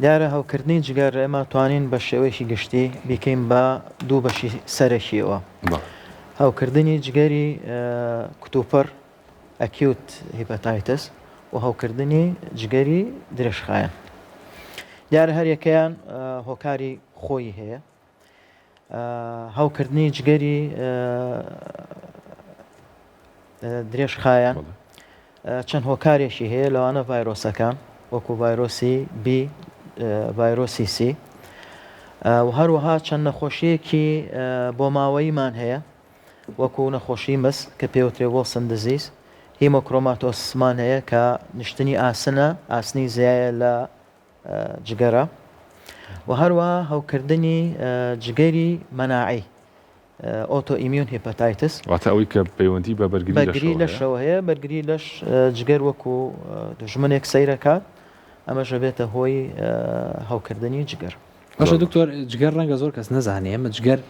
دیارە هەوکردنی جگەر ئێمە توانین بە شێوەیەکی گشتی بیکەین بە دوو بەشی سەرەکیەوە. بەڵێ. هەوکردنی جگەری کوتوپڕ Acute Hepatitis و هەوکردنی جگەری درێژخایەن. دیارە هەریەکەیان هۆکاری خۆی هەیە. هەوکردنی جگەری درێژخایەن چەند هۆکارێکی هەیە لەوانە ڤایرۆسەکان وەکو ڤایرۆسی بی ڤایرۆسی سی و هەروەها چەند نەخۆشیەکی بۆماوەییمان هەیە وەکو نەخۆشی مس کە پێوترێ Wilson disease hemochromatosis مان هەیە کە نیشتنی ئاسنە ئاسنی زیایە لە جگەرە و هەروەها هەوکردنی جگەری مەناعی autoimmune hepatitis. واتە ئەوەی کە پەیوەندی بە بەرگری بەرگری لەشەوە هەیە، بەرگری لەش جگەر وەکو دوژمنێک سەیرەکات، ئەمەش ئەبێتە هۆی هەوکردنی جگەر. باشە دکتۆر جگەر ڕەنگە زۆر کەس نەزانێ ئێمە جگەر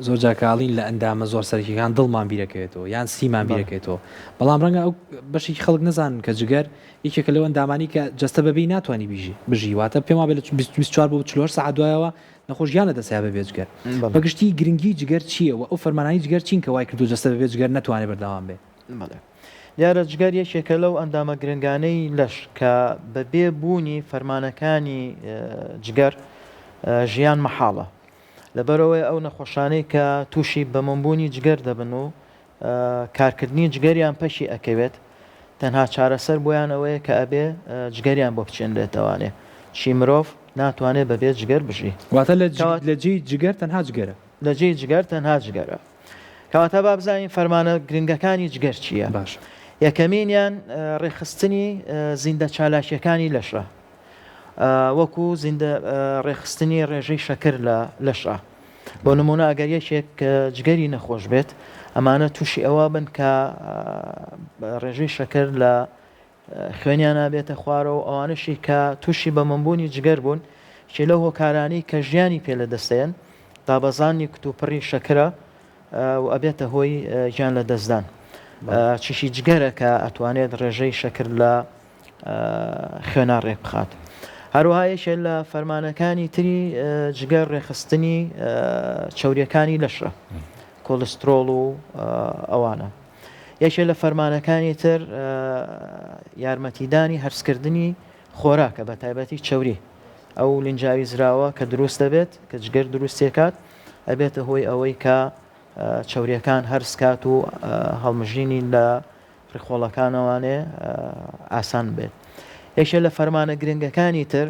زۆر جار کە ئاڵین لە ئەندامە زۆر سەرەکیەکان دڵمان بیرەکەوێتەوە یان سیمان بیرەکەوێتەوە بەڵام ڕەنگە ئەو بەشێکی خەڵک نەزانن کە جگەر یەکێکە لەو ئەندامانی کە جەستە بەبێی ناتوانانی بیژی بژی واتە پێم وابێ لە 24 بۆ 48 سەعات دوایەوە نەخۆش گیان لەدەستیا بەبێ جگەر بەگشتی گرنگی جگەر چییە و ئەو فەرمانانی جگەر چین کە وای کردو جەستە بەبێ جگەر نەتوانێت بەردەوام بێ؟ بەڵێ دیارە جگەر یەکێکە لەو ئەندامە گرنگانەی لەش کە بەبێ بوونی فەرمانەکانی جگەر ژیان مەحاڵە. لەبەرئەوەی ئەو نەخۆشانەی کە تووشی بەمۆمبوونی جگەر دەبن و کارکردنی جگەریان پەکی ئەکەوێت تەنها چارەسەر بۆیان ئەوەیە کە ئەبێ جگەریان بۆ بچێنرێتەوانێ چی مرۆڤ ناتوانێت بەبێ جگەر بژی. واتە لە جێی جگەر تەنها جگەرە. لە جێی جگەر تەنها جگەرە. کەواتە با بزانین فەرمانە گرنگەکانی جگەر چییە؟ باشە. یەکەمینیان ڕێکخستنی زیندە چالاکییەکانی لەشە وەکو زیندە ڕێکخستنی ڕێژەی شەکر لە لەشە. بۆ نمونە ئەگەر یەکێک جگەری نەخۆش بێت ئەمانە تووشی ئەوە بن کە ڕێژەی شەکر لە خوێنیانا بێتە خوارەوە و ئەوانەشی کە تووشی بەمەمبوونی جگەر بوون یەکێ لەو هۆکارانەی کە ژیانی پێ لەدەستەیەن دابەزانی کتوپڕی شەکرە و ئەبێتە هۆی گیان لەدەستدان. چیشی جگەرە کە ئەتوانێت ڕێژەی شەکر لە خوێنا ڕێک بخات. هەروەها یەکێ لە فەرمانەکانی تری جگەر ڕێکخستنی چەوریەکانی لەشە، کۆلسترۆڵ و ئەوانە. یەکێ لە فەرمانەکانی تر یارمەتیدانی هەرسکردنی خۆراکە بە تایبەتی چەوری ئەو لینجاوی زراوە کە دروست دەبێت کە جگەر دروستێکات ئەبێتە هۆی ئەوەی کە چەوریەکان هەرس کات و هەڵمژینی لە ڕیخۆڵەکانەوانێ ئاسان بێت. یەکێ لە فەرمانە گرنگەکانی تر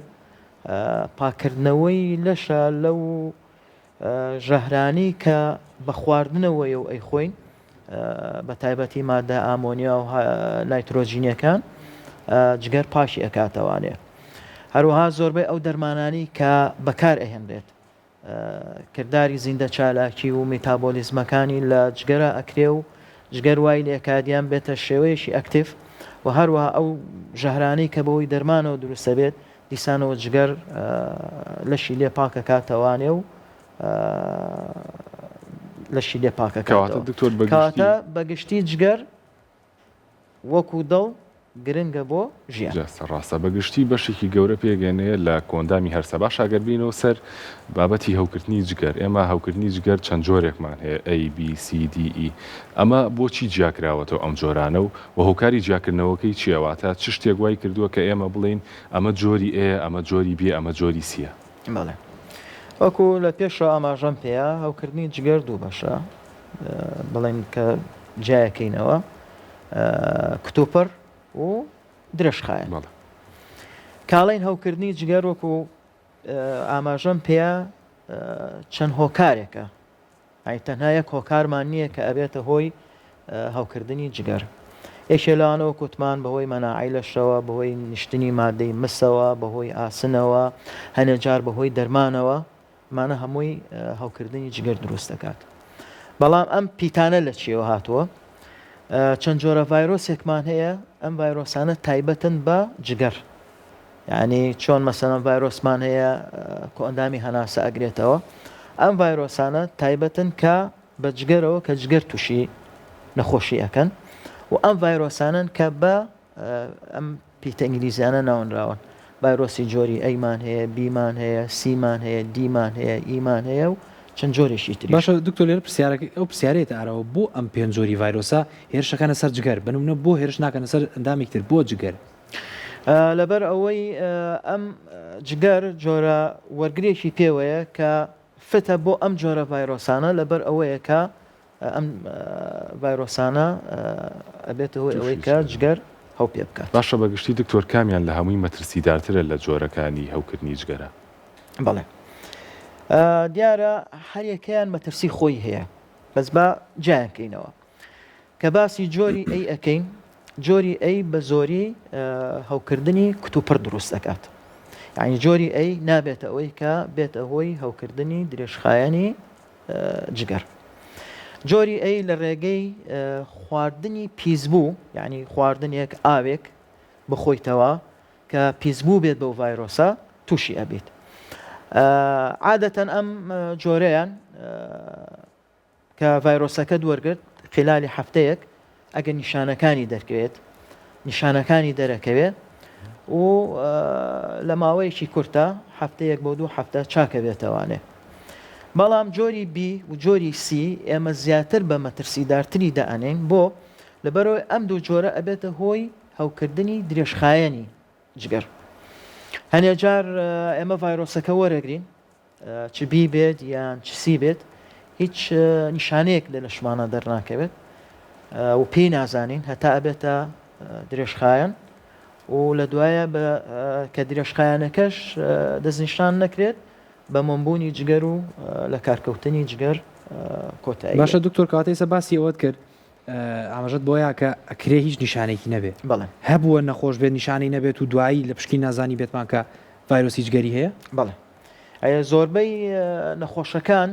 پاکردنەوەی لەشە لەو ژەهرانەی کە بە خواردنەوەیە و ئەیخۆین بە تایبەتی مادە ئامۆنیا و نایترۆجینەکان جگەر پاکی ئەکاتەوانێ. هەروەها زۆربەی ئەو دەرمانانی کە بەکار ئەهێنرێت کرداری زیندەچالاکی و میتابۆلیزمەکانی لە جگەرا ئەکرێ و جگەر وای لێکات یان بێتە شێوەیەکی ئەکتیڤ و هەروەها ئەو ژەهرانەی کە بەهۆی دەرمانەوە دروست دەبێت دیسانەوە جگەر لەشی لێ پاکەکاتەوانێ و لەشی لێ پاکەکاتەوە دکتۆر کەواتە بەگشتی جگەر وەکو دڵ گرنگە بۆ ژیان. جەستە ڕاستە بە گشتی بەشێکی گەورە پێگەنەیە لە کۆئەندامی هەرسە باشە ئەگەر بینەوە سەر بابەتی هەوکردنی جگەر ئێمە هەوکردنی جگەر چەند جۆرێکمان هەیە A B C D E ئەمە بۆچی جیاکراوەتەوە ئەم جۆرانە و وە هۆکاری جیاکردنەوەکەی چیە واتە چ شتێک وای کردووە کە ئێمە بڵێین ئەمە جۆری A ئەمە جۆری B ئەمە جۆری C یە؟ بەڵێ وەکو لە پێشەوە ئاماژەم پێیا هەوکردنی جگەر دوو بەشە بڵێن کە جیایەکەینەوە کتوپڕ و درێژخایەن. کاڵین هەوکردنی جگەر وەکو ئاماژەم پێیا چەند هۆکارێکە ئەی تەنها یەک هۆکارمان نییە کە ئەبێتە هۆی هەوکردنی جگەر. یەکێ لەوانە وەک وتمان بەهۆی مەناعەی لەشەوە، بەهۆی نیشتنی مادەی مسەوە، بەهۆی ئاسنەوە، هەنێ جار بەهۆی دەرمانەوە، ئەمانە هەمووی هەوکردنی جگەر دروست دەکات. بەڵام ئەم پیتانە لە چیەوە هاتووە؟ چەند جۆرە ڤایرۆسێکمان هەیە، ئەم ڤایرۆسانە تایبەتن بە جگەر. یعنی چۆن مەسەلەن ڤایرۆسمان هەیە کۆئەندامی هەناسە ئەگرێتەوە، ئەم ڤایرۆسانە تایبەتن کە بە جگەرەوە کە جگەر تووشی نەخۆشی ئەکەن و ئەم ڤایرۆسانەن کە بە ئەم پیتە ئینگلیزیانە ناونراون ڤایرۆسی جۆری A مان هەیە B مان هەیە C مان هەیە D مان هەیە E مان هەیە و چەند جۆرێکی تریش. باشە دکتۆر لێرە پرسیارەکە ئەو پرسیارەیەتە ئاراوە بۆ ئەم پێنج جۆری ڤایرۆسە هێرشەکەنە سەر جگەر بە نمونە بۆ هێرش ناکەنە سەر ئەندامێکی تر بۆ جگەر؟ لەبەر ئەوەی ئەم جگەر جۆرە وەرگرێکی پێوەیە کە فتە بۆ ئەم جۆرە ڤایرۆسانە لەبەر ئەوەیە کە ئەم ڤایرۆسانە ئەبێتە هۆی ئەوەی کە جگەر هەو پێ بکات. باشە بە گشتی دکتۆر کامیان لە هەمووی مەترسیدارترە لە جۆرەکانی هەوکردنی جگەرە؟ بەڵێ دیارە هەریەکەیان مەترسی خۆی هەیە بەس با جیایان کەینەوە کە باسی جۆری A ئەکەین جۆری A بە زۆری هەوکردنی کتوپڕ دروست دەکات یعنی جۆری A نابێتە ئەوەی کە بێتە هۆی هەوکردنی درێژخایەنی جگەر. جۆری A لە ڕێگەی خواردنی پیسبوو یعنی خواردنێک ئاوێک بخۆیتەوە کە پیسبوو بێت بەو ڤایرۆسە تووشی ئەبیت. عادەتەن ئەم جۆرەیان کە ڤایرۆسەکەت وەرگرت خلالی هەفتەیەک ئەگەر نیشانەکانی دەرکەوێت نیشانەکانی دەرەکەوێ و لە ماوەیەکی کورتە هەفتەیەک بۆ دوو هەفتە چاکە بێتەوانێ بەڵام جۆری B و جۆری C ئێمە زیاتر بە مەترسیدارتری دائەنین بۆ لەبەرەوەی ئەم دوو جۆرە ئەبێتە هۆی هەوکردنی درێژخایەنی جگەر هەنێ جار ئێمە ڤایرۆسەکە وەرەگرین چ B بێت یان چ C بێت هیچ نیشانەیەک لە لەشمانە دەرناکەوێت و پێی نازانین هەتا ئەبێتە درێژخایەن و لە دوایە کە درێژخایەنەکەش دەستنیشان نەکرێت بە مۆمبوونی جگەر و لە کارکەوتنی جگەر کۆتایی باشە دکتۆر کاتێ ئێستا باسی ئەوەت کرد ئاماژەت بۆیە کە ئەکرێ هیچ نیشانێکی نەبێ بەڵێ هەبووە نەخۆش بێت نیشانەی نەبێت و دوایی لە پشکی نازانی بێتمان کە ڤایرۆسی جگەری هەیە بەڵێ زۆربەی نەخۆشەکان.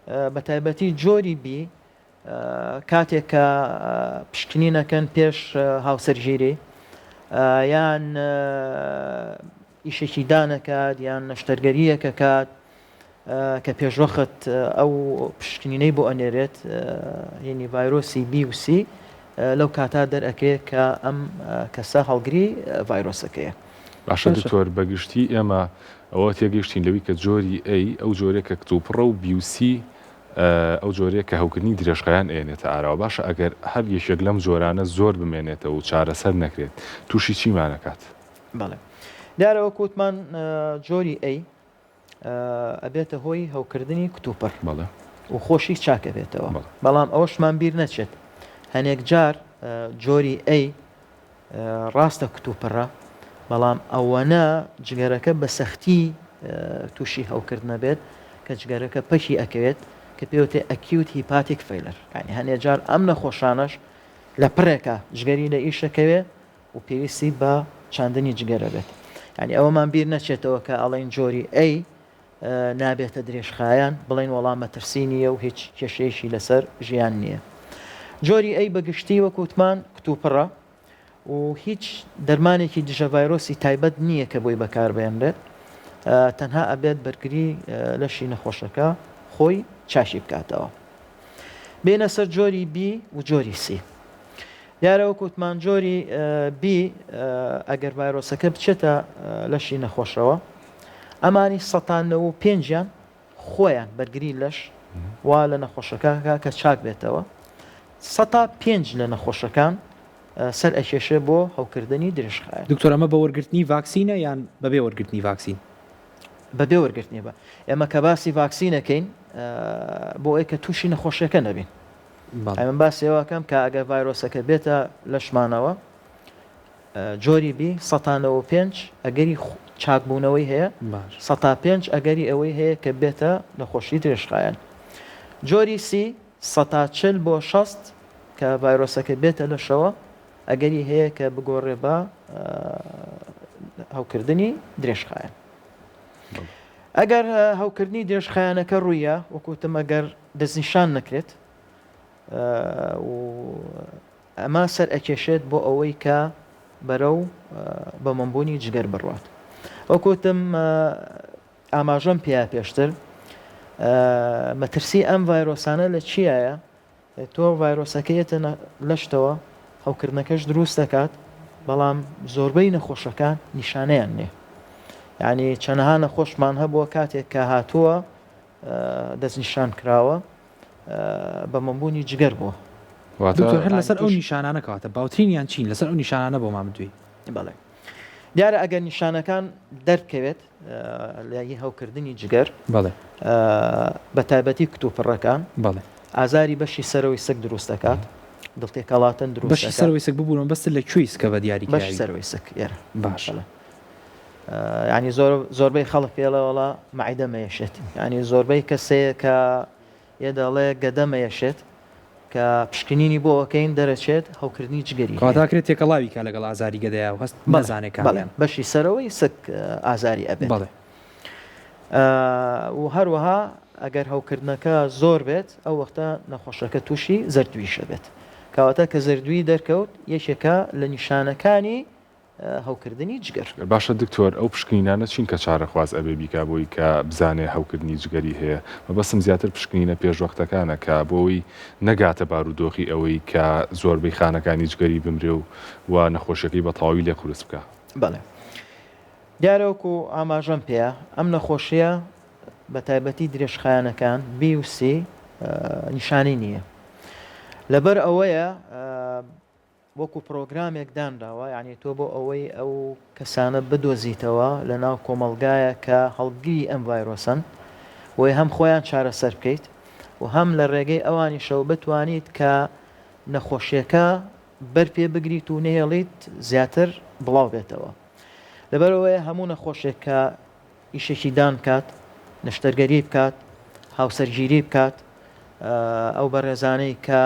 بە تایبەتی جۆری بی کاتێک کە پشکنینەکەن پێش هاوسەرگیری یان ئیشێکی دانەکات یان نەشتەرگەریەکەکات کە پێشوەخت ئەو پشکنینەی بۆ ئەنێرێت هینی ڤایرۆسی بی و سی لەو کاتا دەرئەکەوێت کە ئەم کەسە هەڵگری ڤایرۆسەکەیە. باشە دکتۆر بەگشتی ئێمە ئەوە تێگەیشتین لەوی کە جۆری A ئەو جۆرەیە کە کتوپڕە و بی و سی ئەو جۆرەیە کە هەوکردنی درێژخایەن ئەیەنێتە ئاراوە باشە ئەگەر هەر یەکێک لەم جۆرانە زۆر بمێنێتەوە و چارەسەر نەکرێت توشی چیمان ئەکات؟ بەڵێ دیارە وەک وتمان جۆری A ئەبێتە هۆی هەوکردنی کتوپڕ و خۆشی چاک ئەبێتەوە بەڵام ئەوەشمان بیر نەچێت هەنێک جار جۆری A ڕاستە کتوپڕە بەڵام ئەوەنە جگەرەکە بە سەختی تووشی هەوکردنە بێت کە جگەرەکە پەکی ئەکەوێت کە پێوتێ acute hepatic failure یعنی هەنێ جار ئەم نەخۆشانەش لە پڕێکە جگەری لە ئیشەکەوێ و پێویستی بە چاندنی جگەرە بێت یانی ئەوەمان بیر نەچێتەوە کە ئەڵێن جۆری A نابێتە درێژخایەن بڵێن وەڵام مەترسی نییە و هیچ کێشەیەکی لەسەر ژیان نییە جۆری A بەگشتی وەکوتمان کتوپڕە و هیچ دەرمانێکی دژە ڤایرۆسی تایبەت نییە کە بۆی بەکاربێنرێت تەنها ئەبێت بەرگری لەشی نەخۆشەکە خۆی چاشی بکاتەوە. بێینە سەر جۆری بی و جۆری سی. دیارە وەک وتمان جۆری بی ئەگەر ڤایرۆسەکە بچێتە لەشی نەخۆشەوە ئەمانی سەتانەوە و پێنجیان خۆیان بەرگری لەش وا لە نەخۆشەکە کە چاک بێتەوە سەتا پێنج لە نەخۆشەکان سەر ئەکێشێ بۆ هەوکردنی درێژخایەن. دکتۆر ئەمە بە وەرگرتنی ڤاکسینە یان بەبێ وەرگرتنی ڤاکسین؟ بەبێ وەرگرتنی بە ئێمە کە باسی ڤاکسینەکەین بۆ ئەوەی کە تووشی نەخۆشیەکە نەبین ئەمن باسی ئەوەکەم کە ئەگەر ڤایرۆسەکە بێتە لەشمانەوە جۆری بی 195 ئەگەری چاکبوونەوەی هەیە 5 ئەگەری ئەوەی هەیە کە بێتە نەخۆشی درێژخایەن جۆری سی 40 بۆ 60 کە ڤایرۆسەکە بێتە لەشەوە ئەگەری هەیە کە بگۆڕێ بە هەوکردنی درێژخایەن. ئەگەر هەوکردنی درێژخایەنەکە ڕوویە وەکوتم ئەگەر دەستنیشان نەکرێت و ئەمە سەر ئەکێشێت بۆ ئەوەی کە بەرەو بەمەمبوونی جگەر بڕوات وەکوتم ئاماژەم پێیا پێشتر مەترسی ئەم ڤایرۆسانە لە چیایە تۆ ڤایرۆسەکە یەتە لەشتەوە هەوکردنەکەش دروست دەکات بەڵام زۆربەی نەخۆشەکان نیشانەیان نییە یعنی چەنەها نەخۆشمان هەبووە کاتێک کە هاتووە دەستنیشان کراوە بە مەمبوونی جگەر بووە. دکتۆر هەر لەسەر ئەو نیشانانە کەواتە باوترینیان چین لەسەر ئەو نیشانانە بۆمان بدوێی؟ بەڵێ دیارە ئەگەر نیشانەکان دەرکەوێت لە هەوکردنی جگەر بە تایبەتی کتوپڕەکان ئازاری بەشی سەرەوەی سک دروست دەکات دڵتێکەڵاتن دروست بەشی سەرەوەی سک ببوورم بەست لە کوێی سکە بە دیاری بەشی سەرەوەی سک ئێرە باشە ینی زۆر زۆربەی خەڵک پێڵێ وڵا مەعیدە مەیەشێت ینی زۆربەی کەسەیە کە یە دەڵێ گەدە مەیەشێت کە پشکنینی بۆ ئەکەین دەرەچێت هەوکردنی جگەری هەیە. کەواتە ئەکرێت تێکەڵاوی کا لەگەڵ ئازاری گەدەیا و هەست نەزانێ کامیان. بەڵێ بەشی سەرەوەی سک ئازاری ئەبێت. بەڵێ. و هەروەها ئەگەر هەوکردنەکە زۆر بێت ئەو وەختە نەخۆشەکە تووشی زەردوویش ئەبێت. کەواتە کە زەردووی دەرکەوت یەکێکە لە نیشانەکانی هەوکردنی جگەر. باشە دکتۆر ئەو پشکنینانە چین کە چارەخواز ئەبێ بیکا بۆی کە بزانێ هەوکردنی جگەری هەیە؟ مەبەستم زیاتر پشکنینە پێشوەختەکانە کە بۆی نەگاتە بارودۆخی ئەوەی کە زۆربەی خانەکانی جگەری بمرێ و و نەخۆشیەکەی بە تەواوی لێ قورس بکا. بەڵێ دیارە وەکو ئاماژەم پێیا ئەم نەخۆشیە بە تایبەتی درێژخایەنەکان بی و سی نیشانەی نییە لەبەر ئەوەیە وەکو پڕۆگرامێک دانراوە یانی تۆ بۆ ئەوەی ئەو کەسانە بدۆزیتەوە لە ناو کۆمەڵگایە کە هەڵگری ئەم ڤایرۆسەن بۆیە هەم خۆیان چارەسەر بکەیت و هەم لە ڕێگەی ئەوانیشەوە بتوانیت کە نەخۆشیەکە بەر پێ بگریت و نەهێڵیت زیاتر بڵاو بێتەوە لەبەرئەوەیە هەموو نەخۆشێک کە ئیشێکی دان بکات، نەشتەرگەری بکات، هاوسەرگیری بکات، ئەو بەڕێزانەی کە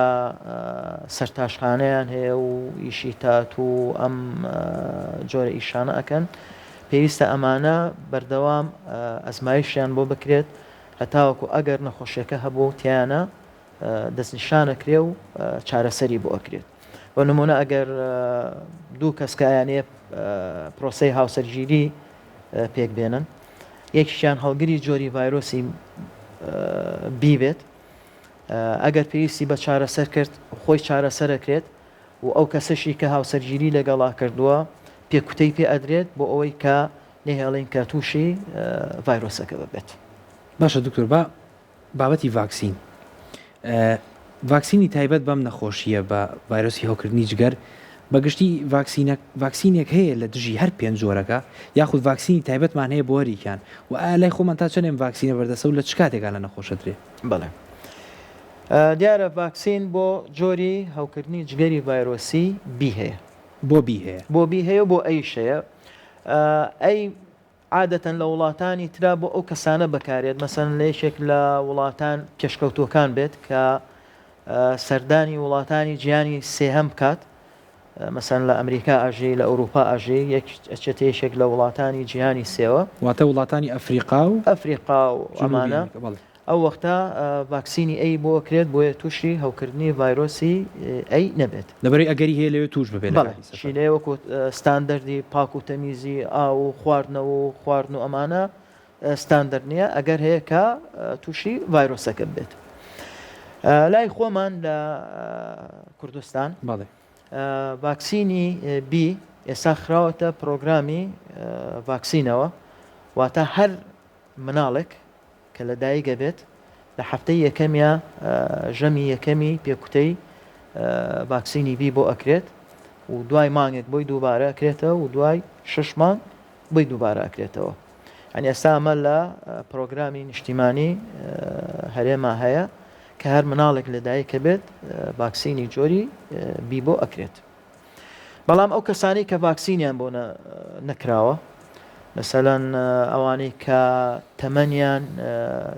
سەرتاشخانەیان هەیە و ئیشی تاتوو و ئەم جۆرە ئیشانە ئەکەن، پێویستە ئەمانە بەردەوام ئەزمایشیان بۆ بکرێت. هەتاوەکو ئەگەر نەخۆشیەکە هەبوو تیایانە دەستنیشانەکرێ و چارەسەری بۆ ئەکرێت. بۆ نمونە ئەگەر دوو کەس کە ئەیانەیە پرۆسەی هاوسەرگیری پێک بێنن یەکیان هەڵگری جۆری ڤایرۆسی بی بێت ئەگەر پێویستی بە چارەسەر کرد خۆی چارەسەرەکرێت و ئەو کەسەشی کە هاوسەرگیری لەگەڵا کردووە پێکوتەی پێ ئەدرێت بۆ ئەوەی کە نەهێڵین کە تووشی ڤایرۆسەکە ببێت. باشە دکتۆر با بابەتی ڤاکسین ڤاکسینی تایبەت بەم نەخۆشییە بە ڤایرۆسی هەوکردنی جگەر بە گشتی ڤاکسینە ڤاکسینێک هەیە لە دژی هەر پێنج جۆرەکە یاخود ڤاکسینی تایبەتمان هەیە بۆ هەریکیان و ئایا لای خۆمان تا چەند ئەم ڤاکسینە بەردەستە و لە چ کاتێکا لە نەخۆش ئەدرێ؟ بەڵێ دیارە ڤاکسین بۆ جۆری هەوکردنی جگەری ڤایرۆسی بی هەیە. بۆ بی هەیە؟ بۆ بی هەیە و بۆ ئەیش هەیە. ئەی عادەتەن لە وڵاتانی ترا بۆ ئەو کەسانە بەکارێت مەسەلەن لە یەکێک لە وڵاتان پێشکەوتووەکان بێت کە سەردانی وڵاتانی جیهانی سێهەم بکات مەسەلەن لە ئەمریکا ئەژی لە ئەوروپا ئەژی یەک ئەچێتە یەکێک لە وڵاتانی جیهانی سێوە واتە وڵاتانی ئەفریقا و ئەفریقا و ئەمانە ئەو وەختە ڤاکسینی A بۆ ئەکرێت بۆیە تووشی هەوکردنی ڤایرۆسی A نەبێت. لەبەرئەوەی ئەگەری هەیە لەوێ تووش ببێت لە کاتی سەفەر. بەڵێ شیلەیە وەکو ستاندەردی پاک و تەمیزی ئاو و خواردنەوە و خواردن و ئەمانە ستاندەرد نییە ئەگەر هەیە کە تووشی ڤایرۆسەکە ببێت. لای خۆمان لە کوردستان بەڵێ. ڤاکسینی بی ئێستا خراوەتە پرۆگرامی ڤاکسینەوە واتە هەر مناڵێک کە لە دایک ئەبێت لە هەفتەی یەکەمیا ژەمی یەکەمی پێکوتەی ڤاکسینی بی بۆ ئەکرێت و دوای مانگێک بۆی دووبارە ئەکرێتەوە و دوای شش مانگ بۆی دووبارە ئەکرێتەوە یعنی ئێستا ئەمە لە پرۆگرامی نیشتیمانی هەرێما هەیە کە هەر مناڵێک لە دایکە بێت ڤاکسینی جۆری بی بۆ ئەکرێت. بەڵام ئەو کەسانەی کە ڤاکسینیان بۆ نەکراوە مەسەلەن ئەوانەی کە تەمەنیان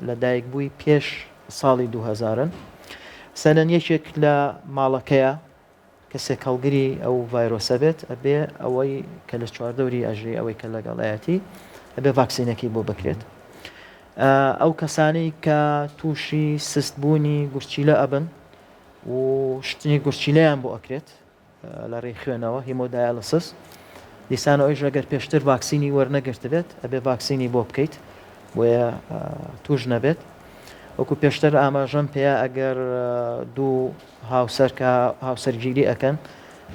لە دایک بووی پێش ساڵی 2000 سەلەن یەکێک لە ماڵەکەیە کەسێک هەڵگری ئەو ڤایرۆسە بێت ئەبێ ئەوەی کە لە چواردەوری ئەژی ئەوەی کە لەگەڵایەتی ئەبێ ڤاکسینەکەی بۆ بکرێت ئەو کەسانەی کە تووشی سستبوونی گورچیلە ئەبن و شتنی گورچیلەیان بۆ ئەکرێت لە ڕێی خوێنەوە، hemodialysis، دیسان ئەویش ئەگەر پێشتر ڤاکسینی وەرنەگرتبێت ئەبێ ڤاکسینی بۆ بکەیت بۆیە توش نەبێت وەکو پێشتر ئاماژەم پێیا ئەگەر دوو هاوسەر کە هاوسەرگیری ئەکەن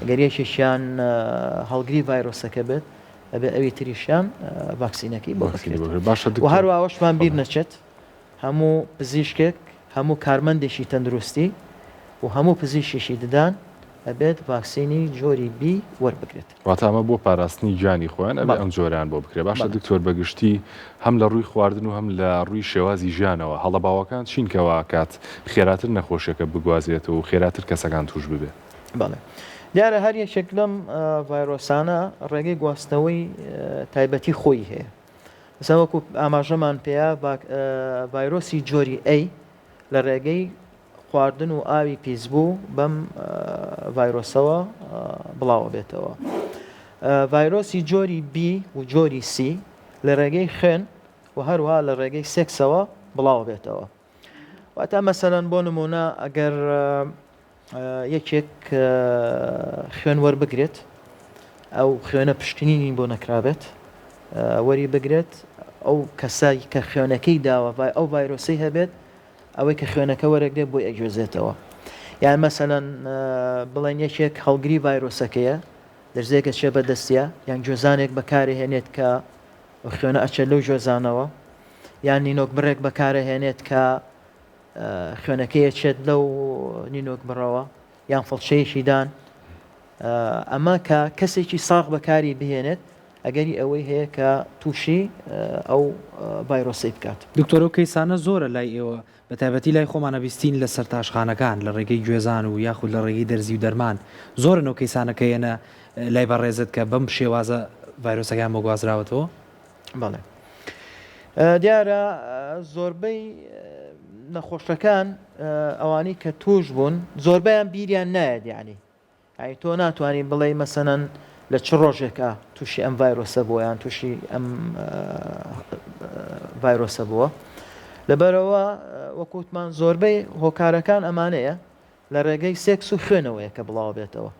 ئەگەر یەکێکیان هەڵگری ڤایرۆسەکە بێت ئەبێ ئەوی تریشیان ڤاکسینەکەی بۆ بکرێت باشە و هەروەها بیر نەچێت هەموو پزیشکێک، هەموو کارمەندێکی تەندروستی و هەموو پزیشکێکی ددان ئەبێت ڤاکسینی جۆری بی وەربگرێت. واتە ئەمە بۆ پاراستنی گیانی خۆیان ئەبێ ئەم جۆرەیان بۆ بکرێت. باشە دکتۆر بە گشتی هەم لە ڕووی خواردن و هەم لە ڕووی شێوازی ژیانەوە هەڵە باوەکان چین کە وا ئەکات خێراتر نەخۆشیەکە بگوازرێتەوە و خێراتر کەسەکان تووش ببێ؟ بەڵێ دیارە هەر یەکێک لەم ڤایرۆسانە ڕێگەی گواستنەوەی تایبەتی خۆی هەیە. مەسەلەن وەکو ئاماژەمان پێیا ڤایرۆسی جۆری A لە ڕێگەی خواردن و ئاوی پیسبوو بەم ڤایرۆسەوە بڵاوە بێتەوە. ڤایرۆسی جۆری B و جۆری C لە ڕێگەی خوێن و هەروها لە ڕێگەی سێکسەوە بڵاوە بێتەوە. واتە مەسەلەن بۆ نمونە ئەگەر یەکێک خوێن وەربگرێت ئەو خوێنە پشکنینی بۆ نەکرابێت وەری بگرێت ئەو کەسای کە خوێنەکەی داوە ئەو ڤایرۆسی هەبێت ئەوەی کە خوێنەکە وەرەگرێت بۆی ئەگوێزێتەوە یان مەسەلەن بڵێن یەکێک هەڵگری ڤایرۆسەکەیە دەرزێکە چێ بەدەستە یان گوێزانێک بەکارهێنێت کە خوێنە ئەچێت لەو گوێزانەوە یان نینۆک بڕێک بەکارەهێنێت کە خوێنەکەی ئەچێت لەو نینۆک بڕەوە یان فڵچەیەکی دان ئەمە کە کەسێکی ساغ بەکاری بهێنێت ئەگەری ئەوەی هەیە کە تووشی ئەو ڤایرۆسەی بکات. دکتۆر ئەو کەیسانە زۆرە لای ئێوە بە تایبەتی لای خۆمان ئەبیستین لە سەرتاشخانەکان لە ڕێگەی گوێزان و یاخود لە ڕێگەی دەرزی و دەرمان زۆرن ئەو کەیسانە کە یەنە لای بەڕێزت کە بەم شێوازە ڤایرۆسەکەیان بۆ گوازراوەتەوە؟ بەڵێ دیارە زۆربەی نەخۆشەکان ئەوانەی کە توش بوون زۆربەیان بیریان نایەت یعنی ئەی تۆ ناتوانانی بڵێ مەسەنەن لە چ ڕۆژێکە تووشی ئەم ڤایرۆسە بووە یان تووشی ئەم ڤایرۆسە بووە. لەبەرئەوە وەکو وتمان زۆربەی هۆکارەکان ئەمانەیە لە ڕێگەی سێکس و خوێنەوەیە کە بڵاوبێتەوە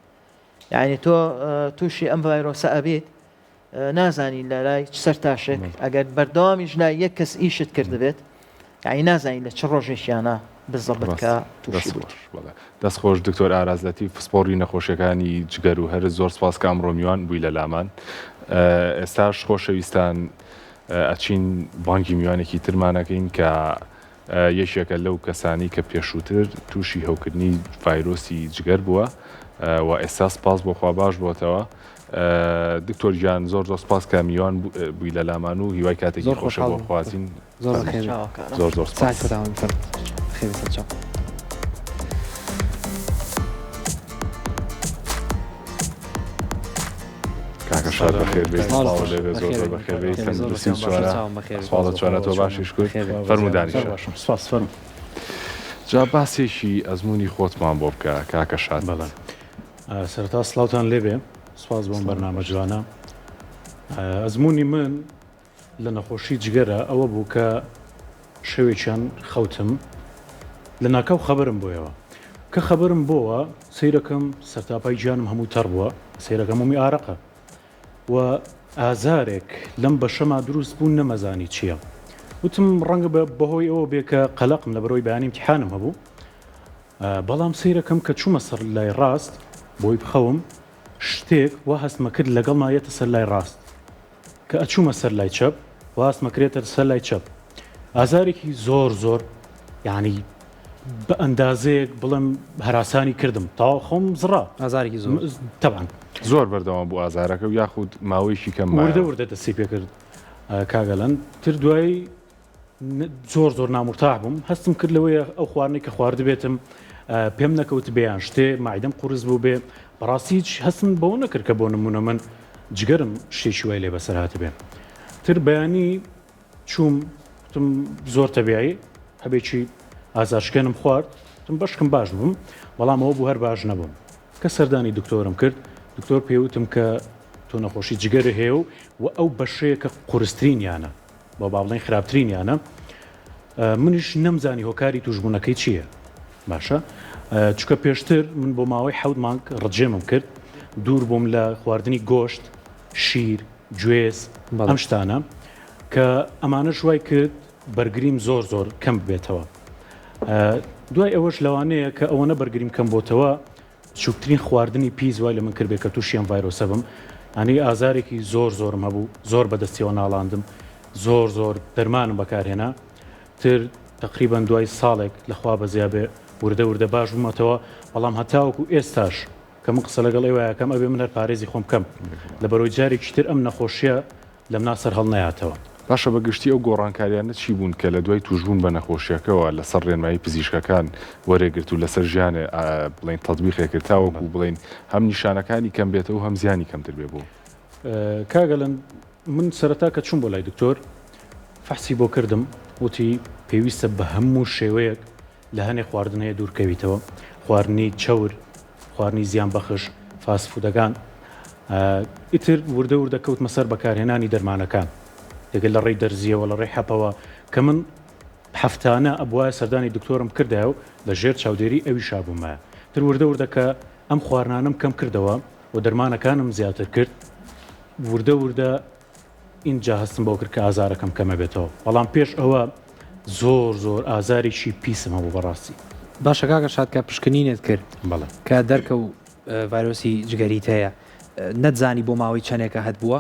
یعنی تۆ تووشی ئەم ڤایرۆسە ئەبیت نازانی لە لای چ سەرتاشێک ئەگەر بەردەوامیش لای یەک کەس ئیشت کردبێت یعنی نازانی لە چ ڕۆژێکیانە بزەبت کە تووشی بوویت. دەست خۆش دکتۆر ئاراز لەتیف پسپۆڕی نەخۆشیەکانی جگەر و هەرس زۆر سپاس کە ئەمڕۆ میوان بووی لە لامان ئێستاش خۆشەویستان ئەچین بانگی میوانێکی ترمان ئەکەین کە یەکێکە لەو کەسانی کە پێشووتر تووشی هەوکردنی ڤایرۆسی جگەر بووە و ئێستا سپاس بۆ خوا باش بۆتەوە دکتۆر گیان زۆر زۆر سپاس کە میوان بووی لە لامان و هیوای کاتێکی خۆشە بۆ خوازین زۆر زۆر زۆر سپاس. کاکە شاد بەخێر بێی سڵاو لێ بێ زۆر زۆر بەخێر بێی تەندروستی و چۆنە سواڵە چۆنە تۆ باشیش کورد فەرموو دانیشە سپاس فەرموو جا باسێکی ئەزموونی خۆتمان بۆ بکە کاکە شاد بەڵێ سەرەتا سڵاوتان لێبێ سپاس بۆم بەرنامە جوانە ئەزموونی من لە نەخۆشی جگەرە ئەوە بوو کە شەوێکیان خەوتم لە ناکاو خەبەرم بۆیەوە کە خەبەرم بۆوە سەیرەکەم سەرتاپای گیانم هەموو تەڕ بووە سەیرەکەم هەمووی ئارەقە و ئازارێک لەم بەشەما دروست بوو نەمەزانی چییە وتم ڕەنگە بەهۆی ئەوە بێ کە قەلەقم لە بەرەوەی بەیانی امتحانم هەبوو بەڵام سەیرەکەم کە چوومە سەر لای ڕاست بۆی بخەوم شتێک وا هەستمە کرد لەگەڵما یەتە سەر لای ڕاست کە ئەچوومە سەر لای چەپ واستمە کرێتە سەر لای چەپ ئازارێکی زۆر زۆر یعنی بە ئەندازەیەک بڵێم هەراسانی کردم تەواو خۆم زڕا ئازارێکی زۆر تەبان زۆر بەردەوام بوو ئازارەکە و یاخود ماوەیەکی کەم وردە وردە دەستی پێکرد کاگەلەن تر دوایی زۆر زۆر نامورتاح بووم هەستم کرد لەوەیە ئەو خواردنەی کە خواردبێتم پێم نەکەوت بێیان شتێ مەعیدەم قورس بوو بێ بەڕاستی هیچ هەستم بەوە نەکرد کە بۆ نمونە من جگەرم شتێکی وای لێ بەسەر هاتبێ تر بەیانی چووم وتم زۆر تەبیعی هەبێکی ئازارشکێنم خوارد وتم بەشکم باش بووم بەڵام ئەوە بوو هەر باش نەبووم کە سەردانی دکتۆرم کرد دکتۆر پێوتم کە تۆ نەخۆشی جگەرە هەیە و و ئەو بەشەیە کە قورسترینیانە با با بڵێین خراپترینیانە منیش نەمزانی هۆکاری توشبوونەکەی چییە باشە چکە پێشتر من بۆ ماوەی حەوت مانگ ڕجێمم کرد دوور بووم لە خواردنی گۆشت شیر گوێز ئەم شتانە کە ئەمانەش وای کرد بەرگریم زۆر زۆر کەم بێتەوە دوای ئەوەش لەوانەیە کە ئەوەنە بەرگریم کەم بۆتەوە بچوکترین خواردنی پیس وای لە من کردبێ کە توشی ئەم ڤایرۆسە بم ئەنی ئازارێکی زۆر زۆرم هەبوو زۆر بەدەستیەوە ناڵاندم زۆر زۆر دەرمانم بەکارهێنا تر تەقریبەن دوای ساڵێک لەخوا بەزیابێ وردە وردە باش بوومەتەوە بەڵام هەتاوەکو ئێستاش کە من قسە لەگەڵ ئێوە ئەکەم ئەبێ من هەر پارێزی خۆم بکەم لەبەرەوەی جارێکی تر ئەم نەخۆشیە لەمنا سەرهەڵنەیاتەوە. باشە بە گشتی ئەو گۆڕانکاریانە چی بوون کە لە دوای تووشبوون بە نەخۆشیەکەوە لەسەر ڕێنمایی پزیشکەکان وەرێگرت و لەسەر ژیانێ بڵێین تەتبیقێ کرد تاوەکو بڵێین هەم نیشانەکانی کەم بێتەوە و هەم زیانی کەمتر بێ بۆ کاک ئەلەند من سەرەتا کە چووم بۆ لای دکتۆر فەحسی بۆ کردم وتی پێویستە بە هەموو شێوەیەک لە هەنێ خواردن هەیە دوور کەویتەوە، خواردنی چەور، خواردنی زیان بەخش، فاست فودەکان. ئیتر وردە وردە کەوتمە سەر بەکارهێنانی دەرمانەکان. دەگەل لە ڕێی دەرزییەوە، لە ڕێی حەپەوە کە من هەفتانە ئەبوایە سەردانی دکتۆرم بکردایە و لە ژێر چاودێری ئەویشا بوومایە. تر وردە وردە کە ئەم خواردنانەم کەم کردەوە و دەرمانەکانم زیاتر کرد، وردە وردە ئینجا هەستم بەوە کرد کە ئازارەکەم کەمەبێتەوە بەڵام پێش ئەوە زۆر زۆر ئازارێکی پیسم هەبوو بەڕاستی. باشە کاکە شاد کە پشکنینت کرد بەڵێ. کە دەرکەو ڤایرۆسی جگەریت هەیە نەتزانی بۆ ماوەی چەنێکە هەت بووە؟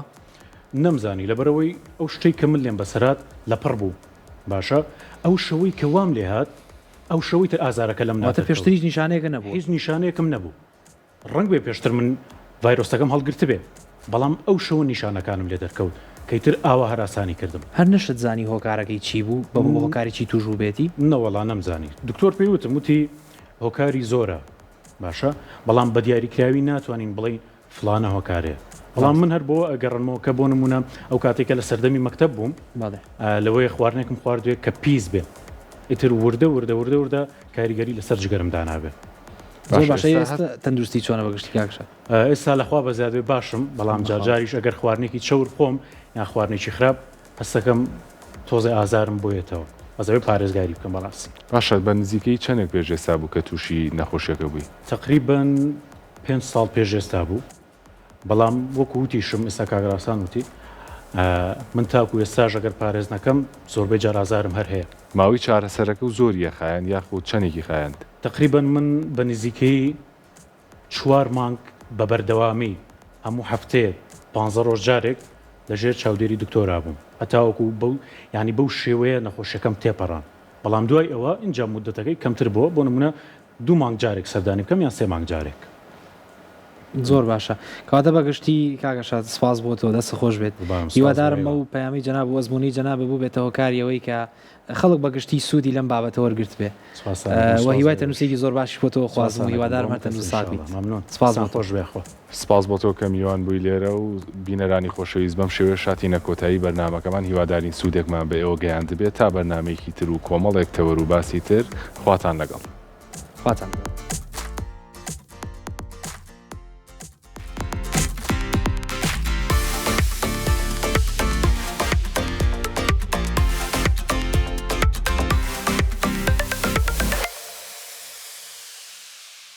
نەمزانی لەبەرئەوەی ئەو شتەی کە من لێم بەسەرهات لەپڕ بوو باشە ئەو شەوەی کە وام لێهات ئەو شەوەی تر ئازارەکە لەمنا واتە دەرکەوت. پێشتر هیچ نیشانەیەکە نەبووە؟ هیچ نیشانەیەکم نەبوو. ڕەنگبێ پێشتر من ڤایرۆسەکەم هەڵگرتبێ، بەڵام ئەو شەوە نیشانەکانم لێ دەرکەوت کە ئیتر ئاوا هەراسانی کردم. هەر نەشت زانی هۆکارەکەی چی بوو، بە هۆکاری چی تووش بووبێتی؟ نەوەڵا نەمزانی. دکتۆر پێی وتم، وتی هۆکاری زۆرە باشە، بەڵام بە دیاریکراوی ناتوانین بڵێین فڵانە هۆکارەیە. بەڵام من هەر بەوە ئەگەڕێنمەوە کە بۆ نموونە ئەو کاتەی کە لە سەردەمی مەکتەب بووم، لەوەیە خواردنێکم خواردبێ کە پیس بێ، ئیتر وردە وردە وردە وردە کاریگەری لەسەر جگەرم دانابێ. زۆر باشە ئێستا تەندروستی چۆنە بەگشتی کاک شاد؟ ئێستا لەخوا بەزیاد بێ باشم بەڵام جارجاریش ئەگەر خواردنێکی چەور بخۆم یان خواردنێکی خراپ هەستەکەم تۆزێ ئازارم بۆیەتەوە. بەس ئەبێ پارێزگاری بکەم بەڕاستی. باشە بە نزیکەیی چەنێک پێش ئێستا بوو کە تووشی نەخۆشیەکە بووی؟ تەقریبەن پێنج ساڵ پێش ئێستا بوو بەڵام وەکو وتیشم ئێستا کاک ڕاسان وتی من تاکو ئێستاش ئەگەر پارێز نەکەم زۆربەی جار ئازارم هەر هەیە. ماوەی چارەسەرەکە و زۆریە خایاند یاخود چەنێکی خایاند؟ تەقریبەن من بە نزیکەیی چوار مانگ بە بەردەوامی هەموو هەفتەیەک پانزە ڕۆژ جارێک لە ژێر چاودێری دکتۆرا بووم هەتاوەکو بەو یانی بەو شێوەیە نەخۆشیەکەم تێپەڕاند بەڵام دوای ئەوە ئینجا مودەتەکەی کەمتر بووە بۆ نمونە دوو مانگ جارێک سەردانی بکەم یان سێ مانگ جارێک. زۆر باشە کەواتە بە گشتی کاک ئەرشاد سپاس بۆ تۆ دەستت خۆش بێت قوربانم سپاس بۆ هیوادارم ئێوە. ئەو پەیامەی جەناب و ئەزموونەی جەنابت بووبێتە هۆکاری ئەوەی کە خەڵک بە گشتی سوودی لەم بابەتە وەرگرتبێ سپاستان ئەکەم و سپاس هیوای بۆ ئێوەش. تەندروستیەکی زۆر باشیش بۆ تۆ خوازم سپاستان و ئەکەم بۆ هیوادارم هەموو هەر کەس تەندروست ساغ ان بیت شاء اللە مەمنون سپاس دەستان بۆ تۆ. خۆش بێ یاخوا. سپاس بۆ تۆ کە میوان بووی لێرە و بینەرانی خۆشەویست بەم شێوەیەش هاتینە کۆتایی بەرنامەکەمان هیوادارین سوودێکمان بە ئێوە گەیاندبێت تا بەرنامەیەکی تر و کۆمەڵێک تەوەر و باسی تر خواتان لەگەڵ. خواتان لەگەڵ.